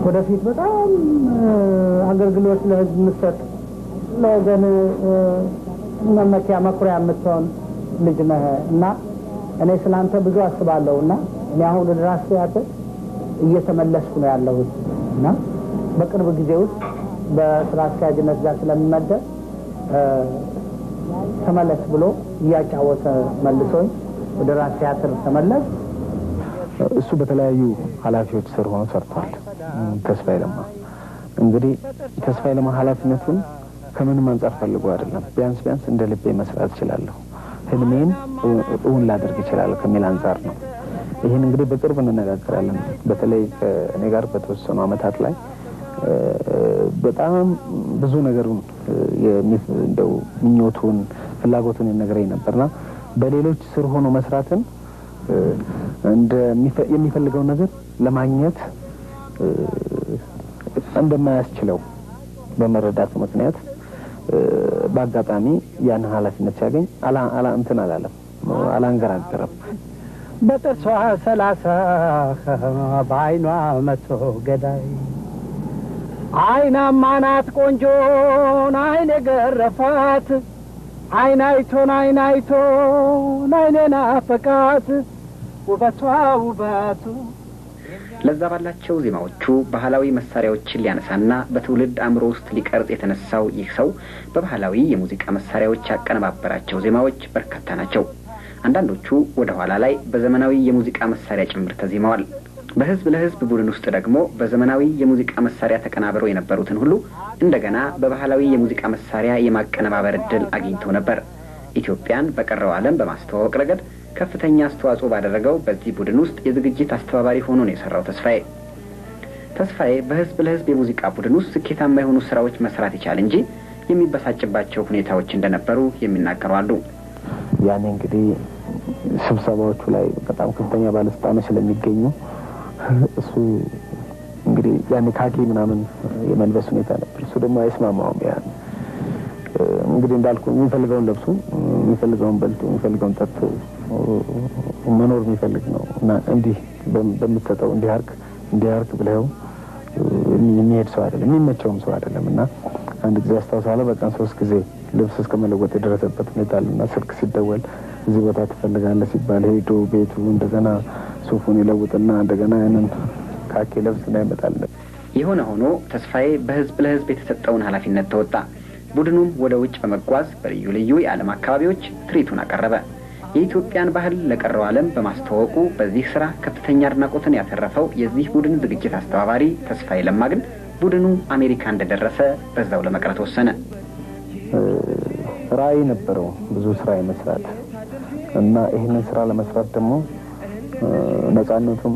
ወደፊት በጣም አገልግሎት ለህዝብ የምትሰጥ፣ ለወገን መመኪያ መኩሪያ የምትሆን ልጅ ነህ እና እኔ ስለ አንተ ብዙ አስባለሁ እና እኔ አሁን ወደ ራስ ቲያትር እየተመለስኩ ነው ያለሁት እና በቅርብ ጊዜ ውስጥ በስራ አስኪያጅነት ጋር ስለምመደብ ተመለስ ብሎ እያጫወተ መልሶኝ ወደ ራስ ቲያትር ተመለስ። እሱ በተለያዩ ኃላፊዎች ስር ሆኖ ሰርቷል። ተስፋዬ ለማ እንግዲህ ተስፋዬ ለማ ኃላፊነቱን ከምንም አንጻር ፈልጎ አይደለም። ቢያንስ ቢያንስ እንደ ልቤ መስራት እችላለሁ፣ ህልሜን እውን ላደርግ እችላለሁ ከሚል አንጻር ነው። ይህን እንግዲህ በቅርብ እንነጋገራለን። በተለይ ከእኔ ጋር በተወሰኑ አመታት ላይ በጣም ብዙ ነገሩን እንደው ምኞቱን ፍላጎቱን ይነግረኝ ነበርና በሌሎች ስር ሆኖ መስራትን የሚፈልገውን ነገር ለማግኘት እንደማያስችለው በመረዳቱ ምክንያት በአጋጣሚ ያንን ኃላፊነት ሲያገኝ አላ እንትን አላለም፣ አላንገራገረም። በጥርሷ 30 በአይኗ 100 ገዳይ፣ አይናማ ናት ቆንጆን አይን የገረፋት፣ አይን አይቶን አይን አይቶን አይኔ ናፈቃት ውበቷ ውበቱ። ለዛ ባላቸው ዜማዎቹ ባህላዊ መሳሪያዎችን ሊያነሳና በትውልድ አእምሮ ውስጥ ሊቀርጽ የተነሳው ይህ ሰው በባህላዊ የሙዚቃ መሳሪያዎች ያቀነባበራቸው ዜማዎች በርካታ ናቸው። አንዳንዶቹ ወደ ኋላ ላይ በዘመናዊ የሙዚቃ መሳሪያ ጭምር ተዜመዋል። በህዝብ ለህዝብ ቡድን ውስጥ ደግሞ በዘመናዊ የሙዚቃ መሳሪያ ተቀናብረው የነበሩትን ሁሉ እንደገና በባህላዊ የሙዚቃ መሳሪያ የማቀነባበር እድል አግኝቶ ነበር። ኢትዮጵያን በቀረው ዓለም በማስተዋወቅ ረገድ ከፍተኛ አስተዋጽኦ ባደረገው በዚህ ቡድን ውስጥ የዝግጅት አስተባባሪ ሆኖ ነው የሰራው ተስፋዬ። ተስፋዬ በህዝብ ለህዝብ የሙዚቃ ቡድን ውስጥ ስኬታማ የሆኑ ስራዎች መስራት ይቻል እንጂ የሚበሳጭባቸው ሁኔታዎች እንደነበሩ የሚናገሩ አሉ። ያኔ እንግዲህ ስብሰባዎቹ ላይ በጣም ከፍተኛ ባለስልጣኖች ስለሚገኙ እሱ እንግዲህ ያኔ ካኪ ምናምን የመልበስ ሁኔታ ነበር። እሱ ደግሞ አይስማማውም። ያን እንግዲህ እንዳልኩ የሚፈልገውን ለብሶ፣ የሚፈልገውን በልቶ፣ የሚፈልገውን ጠጥቶ መኖር የሚፈልግ ነው እና እንዲህ በምትሰጠው እንዲህ አርግ እንዲህ አርግ ብለው የሚሄድ ሰው አይደለም፣ የሚመቸውም ሰው አይደለም። እና አንድ ጊዜ አስታውሳለሁ በቀን ሶስት ጊዜ ልብስ እስከ መለወጥ የደረሰበት ሁኔታ አለ እና ስልክ ሲደወል እዚህ ቦታ ትፈልጋለህ ሲባል ሄዶ ቤቱ እንደገና ሱፉን ይለውጥና እንደገና ያንን ካኪ ለብስና ይመጣል። የሆነ ሆኖ ተስፋዬ በህዝብ ለህዝብ የተሰጠውን ኃላፊነት ተወጣ። ቡድኑም ወደ ውጭ በመጓዝ በልዩ ልዩ የዓለም አካባቢዎች ትርኢቱን አቀረበ። የኢትዮጵያን ባህል ለቀረው ዓለም በማስተዋወቁ በዚህ ስራ ከፍተኛ አድናቆትን ያተረፈው የዚህ ቡድን ዝግጅት አስተባባሪ ተስፋዬ ለማ ግን ቡድኑ አሜሪካ እንደደረሰ በዛው ለመቅረት ወሰነ። ራዕይ ነበረው ብዙ ስራ የመስራት እና ይህንን ስራ ለመስራት ደግሞ ነፃነቱም፣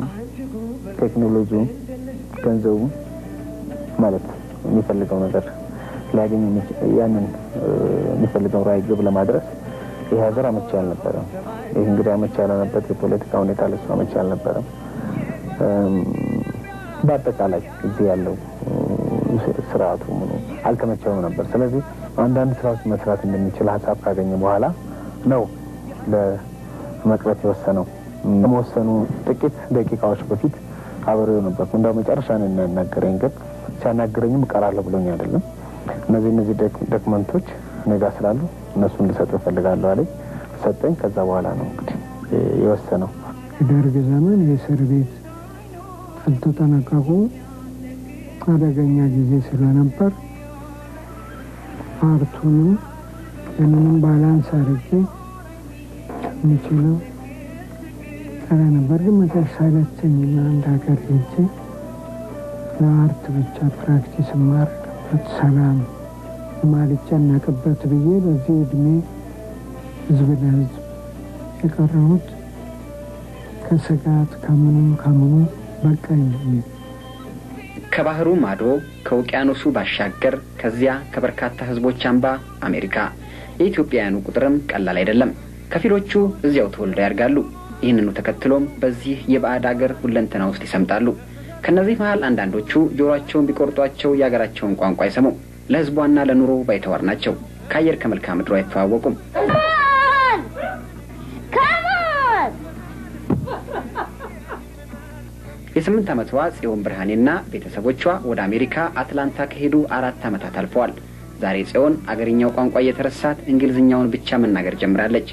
ቴክኖሎጂውም፣ ገንዘቡም ማለት የሚፈልገው ነገር ሊያገኝ ያንን የሚፈልገው ራዕይ ግብ ለማድረስ ይህ ሀገር አመቺ አልነበረም። ይህ እንግዲህ አመቺ ያልሆነበት የፖለቲካ ሁኔታ ለሱ አመቺ አልነበረም። በአጠቃላይ እዚህ ያለው ስርዓቱ ምኑ አልተመቸውም ነበር። ስለዚህ አንዳንድ ስራዎች መስራት እንደሚችል ሀሳብ ካገኘ በኋላ ነው ለመቅረት የወሰነው። ከመወሰኑ ጥቂት ደቂቃዎች በፊት አብሬው ነበርኩ። እንደው መጨረሻ ነው የሚያናገረኝ፣ ግን ሲያናግረኝም እቀራለሁ ብሎኝ አይደለም። እነዚህ ዶክመንቶች እኔ ጋር ስላሉ እነሱን ልሰጥ እፈልጋለሁ አለኝ። ሰጠኝ። ከዛ በኋላ ነው እንግዲህ የወሰነው። የደርግ ዘመን የእስር ቤት አልተጠነቀቁ አደገኛ ጊዜ ስለነበር art ኡንም ያንንም balance አድርጌ የምችለው ጠራ ነበር። ግን መጨረሻ ሰለቸኝና አንድ ሀገር ሄጄ ለ art ብቻ practice የማደርግበት ሰላም የማልጨነቅበት ብዬ በዚህ እድሜ ህዝብ ለህዝብ የቀረሁት ከስጋት ከምኑም ከምኑ በቃኝ ብዬ። ከባህሩ ማዶ ከውቅያኖሱ ባሻገር ከዚያ ከበርካታ ህዝቦች አምባ አሜሪካ የኢትዮጵያውያኑ ቁጥርም ቀላል አይደለም። ከፊሎቹ እዚያው ተወልደው ያድጋሉ። ይህንኑ ተከትሎም በዚህ የባዕድ አገር ሁለንተና ውስጥ ይሰምጣሉ። ከእነዚህ መሀል አንዳንዶቹ ጆሮአቸውን ቢቆርጧቸው የአገራቸውን ቋንቋ አይሰሙም። ለህዝቧና ለኑሮ ባይተዋር ናቸው። ከአየር ከመልክዓ ምድሩ አይተዋወቁም። የ8 ዓመቷ ጽዮን ብርሃኔና ቤተሰቦቿ ወደ አሜሪካ አትላንታ ከሄዱ 4 ዓመታት አልፈዋል። ዛሬ ጽዮን አገርኛው ቋንቋ እየተረሳት እንግሊዝኛውን ብቻ መናገር ጀምራለች።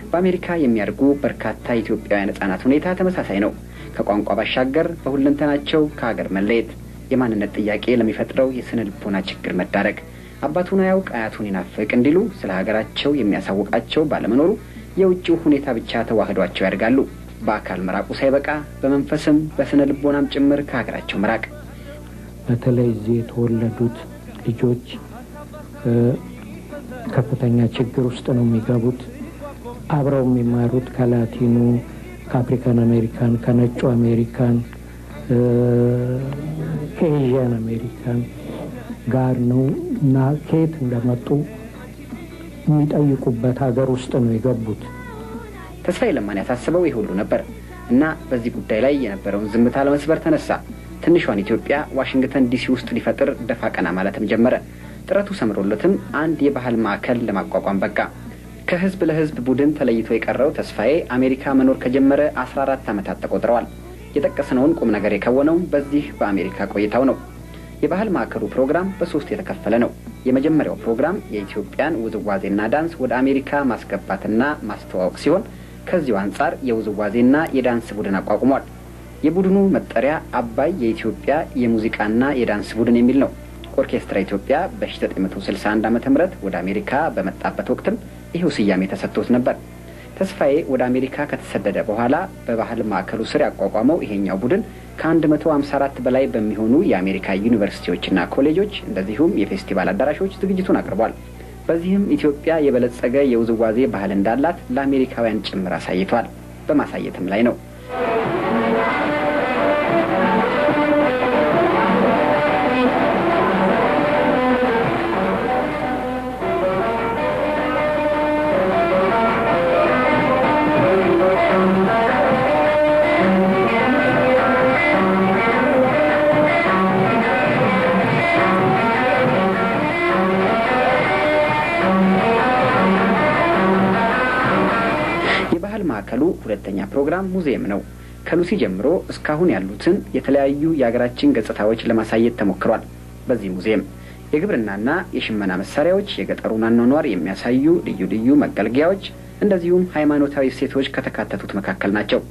በአሜሪካ የሚያድጉ በርካታ ኢትዮጵያውያን ህጻናት ሁኔታ ተመሳሳይ ነው። ከቋንቋ ባሻገር በሁለንተናቸው ከሀገር መለየት፣ የማንነት ጥያቄ ለሚፈጥረው የስነ ልቦና ችግር መዳረግ፣ አባቱን አያውቅ አያቱን ይናፍቅ እንዲሉ ስለ ሀገራቸው የሚያሳውቃቸው ባለመኖሩ የውጭው ሁኔታ ብቻ ተዋህዷቸው ያድጋሉ። በአካል መራቁ ሳይበቃ በመንፈስም በስነ ልቦናም ጭምር ከሀገራቸው መራቅ። በተለይ እዚህ የተወለዱት ልጆች ከፍተኛ ችግር ውስጥ ነው የሚገቡት። አብረው የሚማሩት ከላቲኑ፣ ከ African American፣ ከነጩ አሜሪካን፣ ከ Asian American ጋር ነው እና ከየት እንደመጡ የሚጠይቁበት ሀገር ውስጥ ነው የገቡት። ተስፋዬ ለማን ያሳስበው ይህ ሁሉ ነበር እና በዚህ ጉዳይ ላይ የነበረውን ዝምታ ለመስበር ተነሳ። ትንሿን ኢትዮጵያ ዋሽንግተን ዲሲ ውስጥ ሊፈጥር ደፋ ቀና ማለትም ጀመረ። ጥረቱ ሰምሮለትም አንድ የባህል ማዕከል ለማቋቋም በቃ። ከህዝብ ለህዝብ ቡድን ተለይቶ የቀረው ተስፋዬ አሜሪካ መኖር ከጀመረ 14 ዓመታት ተቆጥረዋል። የጠቀስነውን ቁም ነገር የከወነው በዚህ በአሜሪካ ቆይታው ነው። የባህል ማዕከሉ ፕሮግራም በ3 የተከፈለ ነው። የመጀመሪያው ፕሮግራም የኢትዮጵያን ውዝዋዜና ዳንስ ወደ አሜሪካ ማስገባትና ማስተዋወቅ ሲሆን ከዚሁ አንጻር የውዝዋዜና የዳንስ ቡድን አቋቁሟል። የቡድኑ መጠሪያ አባይ የኢትዮጵያ የሙዚቃና የዳንስ ቡድን የሚል ነው። ኦርኬስትራ ኢትዮጵያ በ1961 ዓ.ም ወደ አሜሪካ በመጣበት ወቅትም ይህው ስያሜ ተሰጥቶት ነበር። ተስፋዬ ወደ አሜሪካ ከተሰደደ በኋላ በባህል ማዕከሉ ስር ያቋቋመው ይሄኛው ቡድን ከ154 በላይ በሚሆኑ የአሜሪካ ዩኒቨርሲቲዎችና ኮሌጆች እንደዚሁም የፌስቲቫል አዳራሾች ዝግጅቱን አቅርቧል። በዚህም ኢትዮጵያ የበለጸገ የውዝዋዜ ባህል እንዳላት ለአሜሪካውያን ጭምር አሳይቷል። በማሳየትም ላይ ነው። ማዕከሉ ሁለተኛ ፕሮግራም ሙዚየም ነው። ከሉሲ ጀምሮ እስካሁን ያሉትን የተለያዩ የሀገራችን ገጽታዎች ለማሳየት ተሞክሯል። በዚህ ሙዚየም የግብርናና የሽመና መሳሪያዎች፣ የገጠሩን አኗኗር የሚያሳዩ ልዩ ልዩ መገልገያዎች እንደዚሁም ሃይማኖታዊ እሴቶች ከተካተቱት መካከል ናቸው።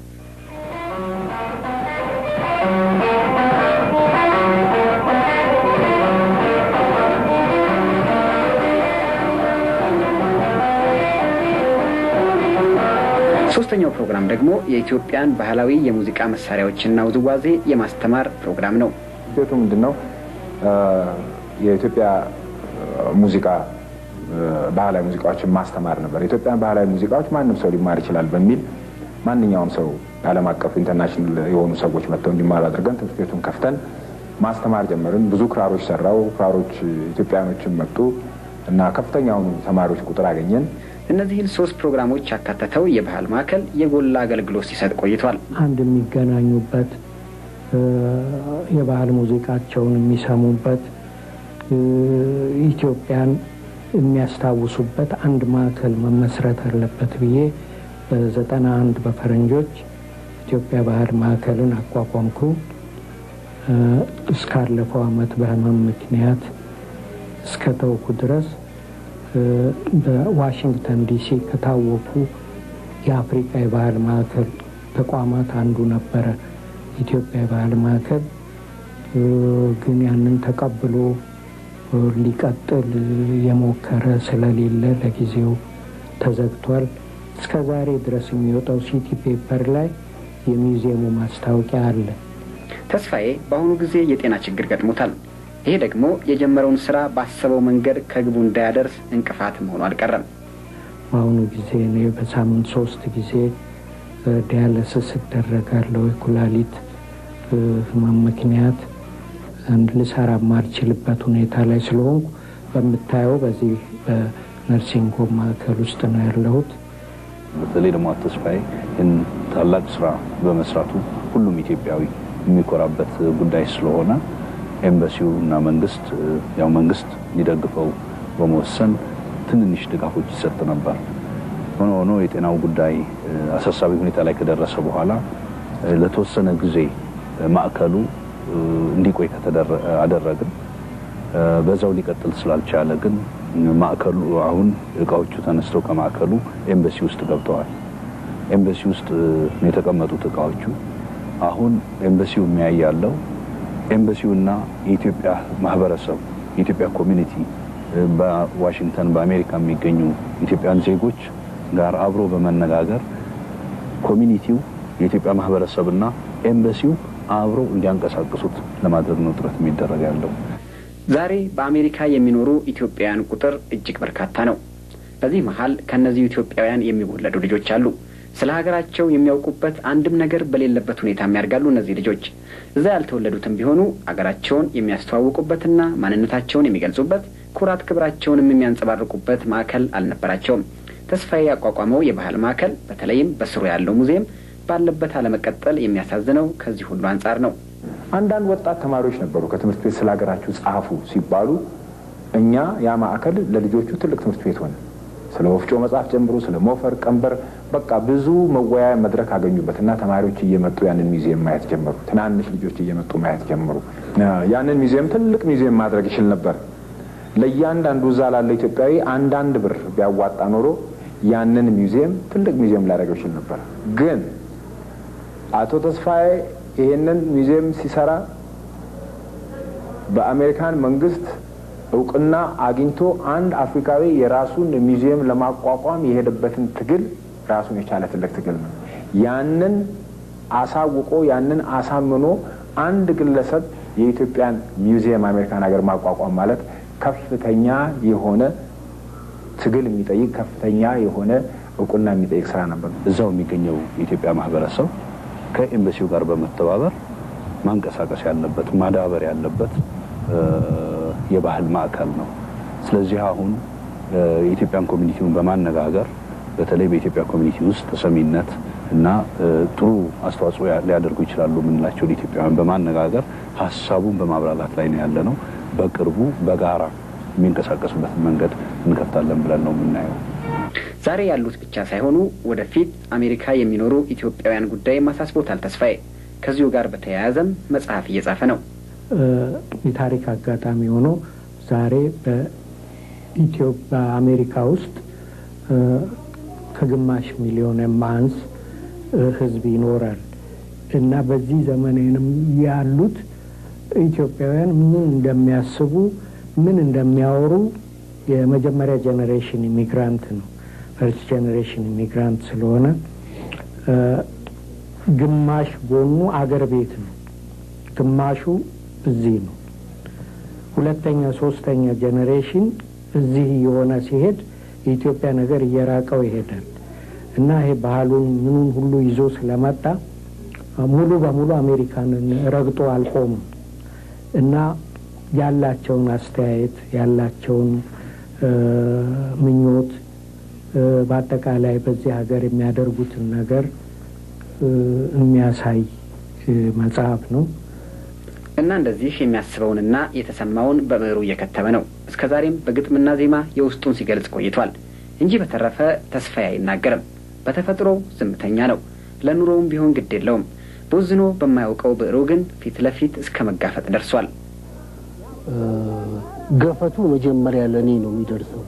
ሶስተኛው ፕሮግራም ደግሞ የኢትዮጵያን ባህላዊ የሙዚቃ መሳሪያዎችና ውዝዋዜ የማስተማር ፕሮግራም ነው። ውጤቱ ምንድነው? የኢትዮጵያ ሙዚቃ ባህላዊ ሙዚቃዎችን ማስተማር ነበር። የኢትዮጵያን ባህላዊ ሙዚቃዎች ማንም ሰው ሊማር ይችላል በሚል ማንኛውም ሰው ዓለም አቀፍ international የሆኑ ሰዎች መጥተው እንዲማሩ አድርገን ትምህርት ቤቱን ከፍተን ማስተማር ጀመርን። ብዙ ክራሮች ሰራው። ክራሮች ኢትዮጵያኖችን መጡ እና ከፍተኛውን ተማሪዎች ቁጥር አገኘን። እነዚህን ሶስት ፕሮግራሞች ያካተተው የባህል ማዕከል የጎላ አገልግሎት ሲሰጥ ቆይቷል። አንድ የሚገናኙበት፣ የባህል ሙዚቃቸውን የሚሰሙበት፣ ኢትዮጵያን የሚያስታውሱበት አንድ ማዕከል መመስረት አለበት ብዬ በ91 በፈረንጆች ኢትዮጵያ ባህል ማዕከልን አቋቋምኩ። እስካለፈው አመት በህመም ምክንያት እስከተውኩ ድረስ በዋሽንግተን ዲሲ ከታወቁ የአፍሪካ የባህል ማዕከል ተቋማት አንዱ ነበረ ኢትዮጵያ የባህል ማዕከል። ግን ያንን ተቀብሎ ሊቀጥል የሞከረ ስለሌለ ለጊዜው ተዘግቷል። እስከ ዛሬ ድረስ የሚወጣው city paper ላይ የሚውዚየሙ ማስታወቂያ አለ። ተስፋዬ በአሁኑ ጊዜ የጤና ችግር ገጥሞታል። ይሄ ደግሞ የጀመረውን ስራ ባሰበው መንገድ ከግቡ እንዳያደርስ እንቅፋት መሆኑ አልቀረም። በአሁኑ ጊዜ እኔ በሳምንት 3 ጊዜ dialysis እደረጋለሁ። የኩላሊት ህመም ምክንያት አንድ ልሰራ የማልችልበት ሁኔታ ላይ ስለሆንኩ በምታየው በዚህ በ nursing home ማዕከል ውስጥ ነው ያለሁት። በተለይ ደግሞ አቶ ተስፋዬ ይህን ታላቅ ስራ በመስራቱ ሁሉም ኢትዮጵያዊ የሚኮራበት ጉዳይ ስለሆነ ኤምባሲው እና መንግስት ያው መንግስት ሊደግፈው በመወሰን ትንንሽ ድጋፎች ይሰጥ ነበር። ሆኖ ሆኖ የጤናው ጉዳይ አሳሳቢ ሁኔታ ላይ ከደረሰ በኋላ ለተወሰነ ጊዜ ማዕከሉ እንዲቆይ አደረግን። በዛው ሊቀጥል ስላልቻለ ግን ማዕከሉ አሁን እቃዎቹ ተነስተው ከማዕከሉ ኤምባሲ ውስጥ ገብተዋል። ኤምባሲ ውስጥ የተቀመጡት እቃዎቹ አሁን ኤምባሲው የሚያይ ያለው ኤምባሲውና የኢትዮጵያ ማህበረሰብ የኢትዮጵያ community በዋሽንግተን በአሜሪካ የሚገኙ ኢትዮጵያን ዜጎች ጋር አብሮ በመነጋገር community ው የኢትዮጵያ ማህበረሰብና ኤምባሲው አብሮ እንዲያንቀሳቅሱት ለማድረግ ነው ጥረት የሚደረግ ያለው። ዛሬ በአሜሪካ የሚኖሩ ኢትዮጵያውያን ቁጥር እጅግ በርካታ ነው። በዚህ መሃል ከነዚህ ኢትዮጵያውያን የሚወለዱ ልጆች አሉ። ስለ ሀገራቸው የሚያውቁበት አንድም ነገር በሌለበት ሁኔታ የሚያድጋሉ እነዚህ ልጆች። እዛ ያልተወለዱትም ቢሆኑ አገራቸውን የሚያስተዋውቁበትና ማንነታቸውን የሚገልጹበት ኩራት ክብራቸውንም የሚያንጸባርቁበት ማዕከል አልነበራቸውም። ተስፋዬ ያቋቋመው የባህል ማዕከል በተለይም በስሩ ያለው ሙዚየም ባለበት አለመቀጠል የሚያሳዝነው ከዚህ ሁሉ አንጻር ነው። አንዳንድ ወጣት ተማሪዎች ነበሩ ከትምህርት ቤት ስለ ሀገራችሁ ጻፉ ሲባሉ እኛ ያ ማዕከል ለልጆቹ ትልቅ ትምህርት ቤት ሆነ። ስለ ወፍጮ መጽሐፍ ጀምሮ ስለ ሞፈር፣ ቀንበር በቃ ብዙ መወያያ መድረክ አገኙበትና ተማሪዎች እየመጡ ያንን ሚውዚየም ማየት ጀመሩ። ትናንሽ ልጆች እየመጡ ማየት ጀመሩ። ያንን ሚውዚየም ትልቅ ሚውዚየም ማድረግ ይችል ነበር። ለእያንዳንዱ እዛ ላለ ኢትዮጵያዊ አንዳንድ ብር ቢያዋጣ ኖሮ ያንን ሚውዚየም ትልቅ ሚውዚየም ሊያደርገው ይችል ነበር። ግን አቶ ተስፋዬ ይሄንን ሚውዚየም ሲሰራ በአሜሪካን መንግስት እውቅና አግኝቶ አንድ አፍሪካዊ የራሱን ሚውዚየም ለማቋቋም የሄደበትን ትግል ራሱን የቻለ ትልቅ ትግል ነው። ያንን አሳውቆ ያንን አሳምኖ አንድ ግለሰብ የኢትዮጵያን ሚውዚየም አሜሪካን ሀገር ማቋቋም ማለት ከፍተኛ የሆነ ትግል የሚጠይቅ ከፍተኛ የሆነ እውቅና የሚጠይቅ ስራ ነበር። እዛው የሚገኘው የኢትዮጵያ ማህበረሰብ ከኤምባሲው ጋር በመተባበር ማንቀሳቀስ ያለበት ማዳበር ያለበት የባህል ማዕከል ነው። ስለዚህ አሁን የኢትዮጵያን community ውን በማነጋገር በተለይ በኢትዮጵያ community ውስጥ ተሰሚነት እና ጥሩ አስተዋጽኦ ሊያደርጉ ይችላሉ የምንላቸው ኢትዮጵያውያን በማነጋገር ሀሳቡን በማብራራት ላይ ነው ያለነው። በቅርቡ በጋራ የሚንቀሳቀሱበት መንገድ እንከፍታለን ብለን ነው የምናየው። ዛሬ ያሉት ብቻ ሳይሆኑ ወደፊት አሜሪካ የሚኖሩ ኢትዮጵያውያን ጉዳይ ማሳስቦታል ተስፋዬ። ከዚሁ ጋር በተያያዘም መጽሐፍ እየጻፈ ነው። የታሪክ አጋጣሚ ሆኖ ዛሬ በኢትዮጵያ አሜሪካ ውስጥ ከግማሽ ሚሊዮን የማያንስ ህዝብ ይኖራል እና በዚህ ዘመንም ያሉት ኢትዮጵያውያን ምን እንደሚያስቡ ምን እንደሚያወሩ የመጀመሪያ generation immigrant ነው። First generation immigrant ስለሆነ ግማሽ ጎኑ አገር ቤት ነው፣ ግማሹ እዚህ ነው። ሁለተኛ ሶስተኛ generation እዚህ የሆነ ሲሄድ የኢትዮጵያ ነገር እየራቀው ይሄዳል እና ይሄ ባህሉን ምኑን ሁሉ ይዞ ስለመጣ ሙሉ በሙሉ አሜሪካንን ረግጦ አልቆምም እና ያላቸውን አስተያየት፣ ያላቸውን ምኞት፣ በአጠቃላይ በዚህ ሀገር የሚያደርጉትን ነገር የሚያሳይ መጽሐፍ ነው። እና እንደዚህ የሚያስበውንና የተሰማውን በብዕሩ እየከተበ ነው። እስከ ዛሬም በግጥምና ዜማ የውስጡን ሲገልጽ ቆይቷል እንጂ በተረፈ ተስፋዬ አይናገርም። በተፈጥሮ ዝምተኛ ነው። ለኑሮውም ቢሆን ግድ የለውም። ቦዝኖ በማያውቀው ብዕሩ ግን ፊት ለፊት እስከ መጋፈጥ ደርሷል። ገፈቱ መጀመሪያ ለእኔ ነው የሚደርሰው።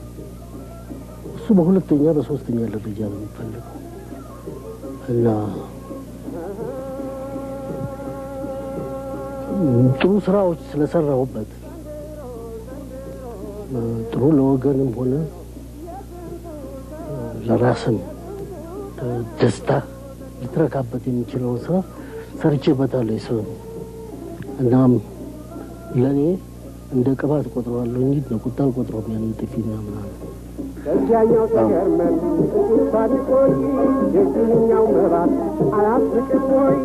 እሱ በሁለተኛ በሶስተኛ ደረጃ ነው የሚፈለገው እና ጥሩ ስራዎች ስለሰራሁበት ጥሩ ለወገንም ሆነ ለራስም ደስታ ልትረካበት የሚችለውን ስራ ሰርቼበታለሁ። የሰው እናም ለእኔ እንደ ቅባት ቆጥረዋለሁ እንጂ እንደ ቁጣ አልቆጥረውም። ያንን ጥፊና ምናምን በዚያኛው ተገርመን ጥቂት ሳንቆይ የዚህኛው መባት አያስቅም ወይ?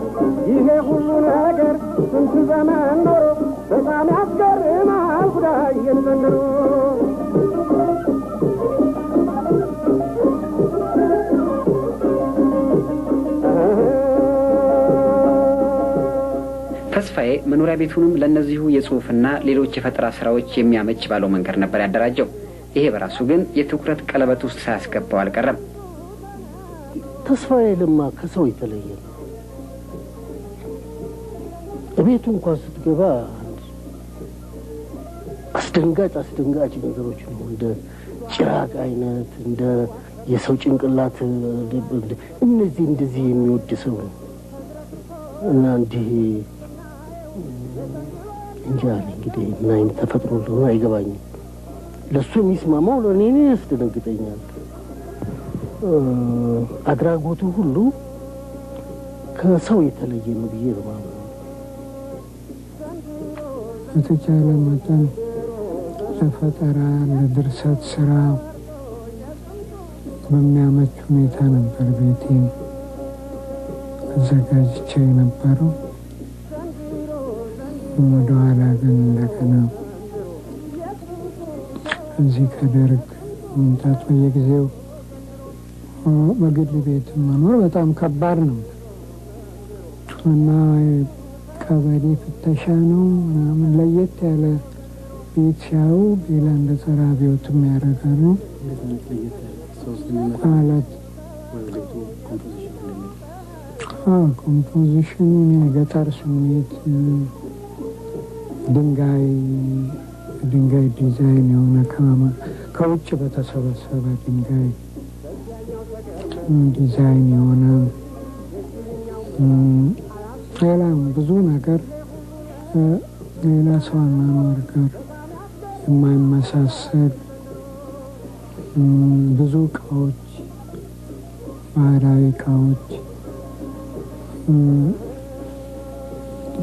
ይሄ ሁሉ ነገር ስንት ዘመን ኖሮ በጣም ያስገርማል ጉዳይ ዘንድሮ። ተስፋዬ መኖሪያ ቤቱንም ለእነዚሁ የጽሁፍና ሌሎች የፈጠራ ስራዎች የሚያመች ባለው መንገድ ነበር ያደራጀው። ይሄ በራሱ ግን የትኩረት ቀለበት ውስጥ ሳያስገባው አልቀረም። ተስፋዬ ለማ ከሰው የተለየ ነው። እቤቱ እንኳን ስትገባ አስደንጋጭ አስደንጋጭ ነገሮች ነው። እንደ ጭራቅ አይነት፣ እንደ የሰው ጭንቅላት፣ እነዚህ እንደዚህ የሚወድ ሰው ነው እና እንዲህ እንጃ እንግዲህ ምን አይነት ተፈጥሮ እንደሆነ አይገባኝም። ለሱ የሚስማማው ለእኔ ያስደነግጠኛል። አድራጎቱ ሁሉ ከሰው የተለየ ነው ብዬ ነው የማምነው። በተቻለ መጠን ለፈጠራ ለድርሰት ስራ በሚያመች ሁኔታ ነበር ቤቴን አዘጋጅቼ የነበረው። ወደኋላ ግን እንደገና እዚህ ከደርግ መምጣት በየጊዜው በግል ቤት መኖር በጣም ከባድ ነው እና ቀበሌ ፍተሻ ነው ምናምን ለየት ያለ ቤት ሲያዩ ሌላ እንደ ጸረ አብዮትም ያደርጋሉ ማለት composition ኑ የገጠር ስሜት፣ ድንጋይ ድንጋይ ዲዛይን የሆነ ከውጭ በተሰበሰበ ድንጋይ ዲዛይን የሆነ ሌላም ብዙ ነገር ሌላ ሰው አኗኗር ጋር የማይመሳሰል ብዙ እቃዎች፣ ባህላዊ እቃዎች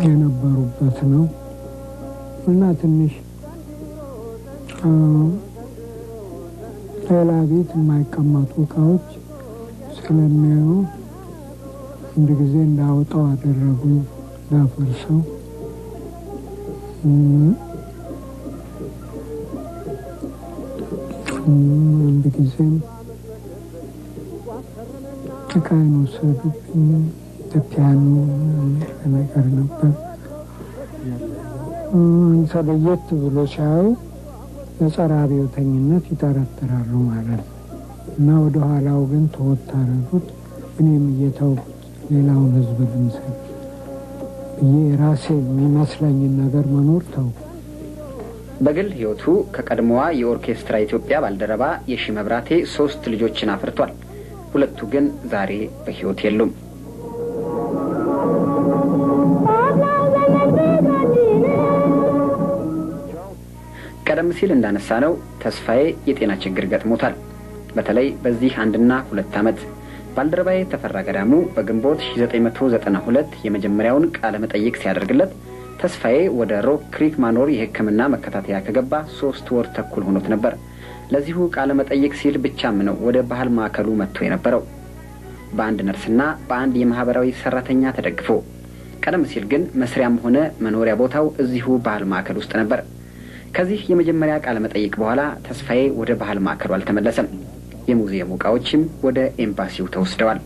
የነበሩበት ነው እና ትንሽ ሌላ ቤት የማይቀመጡ እቃዎች ስለሚያዩ አንድ ጊዜ እንዳወጣው አደረጉኝ፣ እንዳፈርሰው። አንድ ጊዜም እቃዬን ወሰዱብኝ። ፒያኖ የሚል ነገር ነበር። ለየት ብሎ ሲያዩ ለጸረ አብዮተኝነት ይጠረጥራሉ ማለት ነው እና ወደ ኋላው ግን ተወት አደረጉት። እኔም እየተውኩት ሌላውን ሕዝብ ልምሰል ብዬ ራሴ የሚመስለኝን ነገር መኖር ተውኩ። በግል ሕይወቱ ከቀድሞዋ የኦርኬስትራ ኢትዮጵያ ባልደረባ የሺ መብራቴ 3 ልጆችን አፍርቷል። ሁለቱ ግን ዛሬ በሕይወት የሉም። ቀደም ሲል እንዳነሳ ነው ተስፋዬ የጤና ችግር ገጥሞታል። በተለይ በዚህ 1 እና 2 ዓመት ባልደረባዬ ተፈራ ገዳሙ በግንቦት 1992 የመጀመሪያውን ቃለ መጠይቅ ሲያደርግለት ተስፋዬ ወደ ሮክ ክሪክ ማኖር የሕክምና መከታተያ ከገባ 3 ወር ተኩል ሆኖት ነበር። ለዚሁ ቃለ መጠይቅ ሲል ብቻም ነው ወደ ባህል ማዕከሉ መጥቶ የነበረው፣ በአንድ ነርስና በአንድ የማህበራዊ ሰራተኛ ተደግፎ። ቀደም ሲል ግን መስሪያም ሆነ መኖሪያ ቦታው እዚሁ ባህል ማዕከል ውስጥ ነበር። ከዚህ የመጀመሪያ ቃለ መጠይቅ በኋላ ተስፋዬ ወደ ባህል ማዕከሉ አልተመለሰም። የሙዚየሙ ዕቃዎችም ወደ ኤምባሲው ተወስደዋል።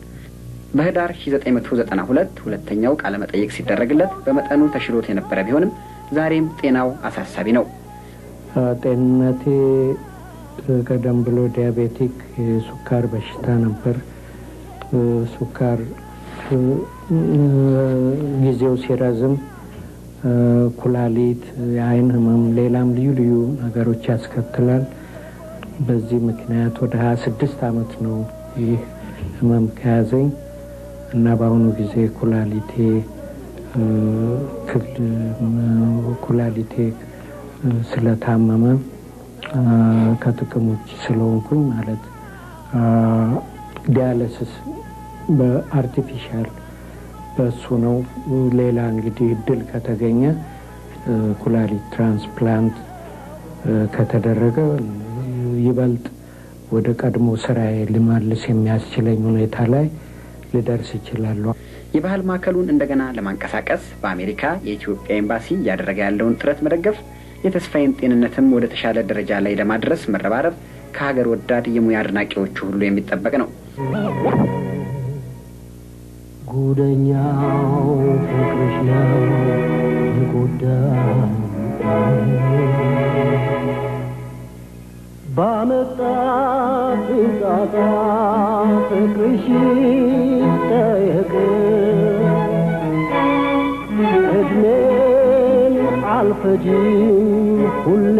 በህዳር 1992 ሁለተኛው ቃለ መጠይቅ ሲደረግለት በመጠኑ ተሽሎት የነበረ ቢሆንም ዛሬም ጤናው አሳሳቢ ነው። ጤንነቴ ቀደም ብሎ diabetic የሱካር በሽታ ነበር። ሱካር ጊዜው ሲረዝም ኩላሊት፣ የአይን ህመም፣ ሌላም ልዩ ልዩ ነገሮች ያስከትላል። በዚህ ምክንያት ወደ 26 ዓመት ነው ይህ ህመም ከያዘኝ እና በአሁኑ ጊዜ ኩላሊቴ ስለታመመ ከጥቅም ውጭ ስለሆንኩኝ ማለት dialysis በ artificial በሱ ነው። ሌላ እንግዲህ እድል ከተገኘ ኩላሊት transplant ከተደረገ ይበልጥ ወደ ቀድሞ ስራዬ ልመልስ የሚያስችለኝ ሁኔታ ላይ ልደርስ እችላለሁ። የባህል ማዕከሉን እንደገና ለማንቀሳቀስ በአሜሪካ የኢትዮጵያ ኤምባሲ እያደረገ ያለውን ጥረት መደገፍ፣ የተስፋዬን ጤንነትም ወደ ተሻለ ደረጃ ላይ ለማድረስ መረባረብ ከሀገር ወዳድ የሙያ አድናቂዎቹ ሁሉ የሚጠበቅ ነው። ጉደኛው ፍቅርሽ ነው የጎዳኝ፣ ባመጣብኝ ጣጣ ፍቅርሽ ይጠየቅ፣ እድሜን አልፈጅም ሁሌ።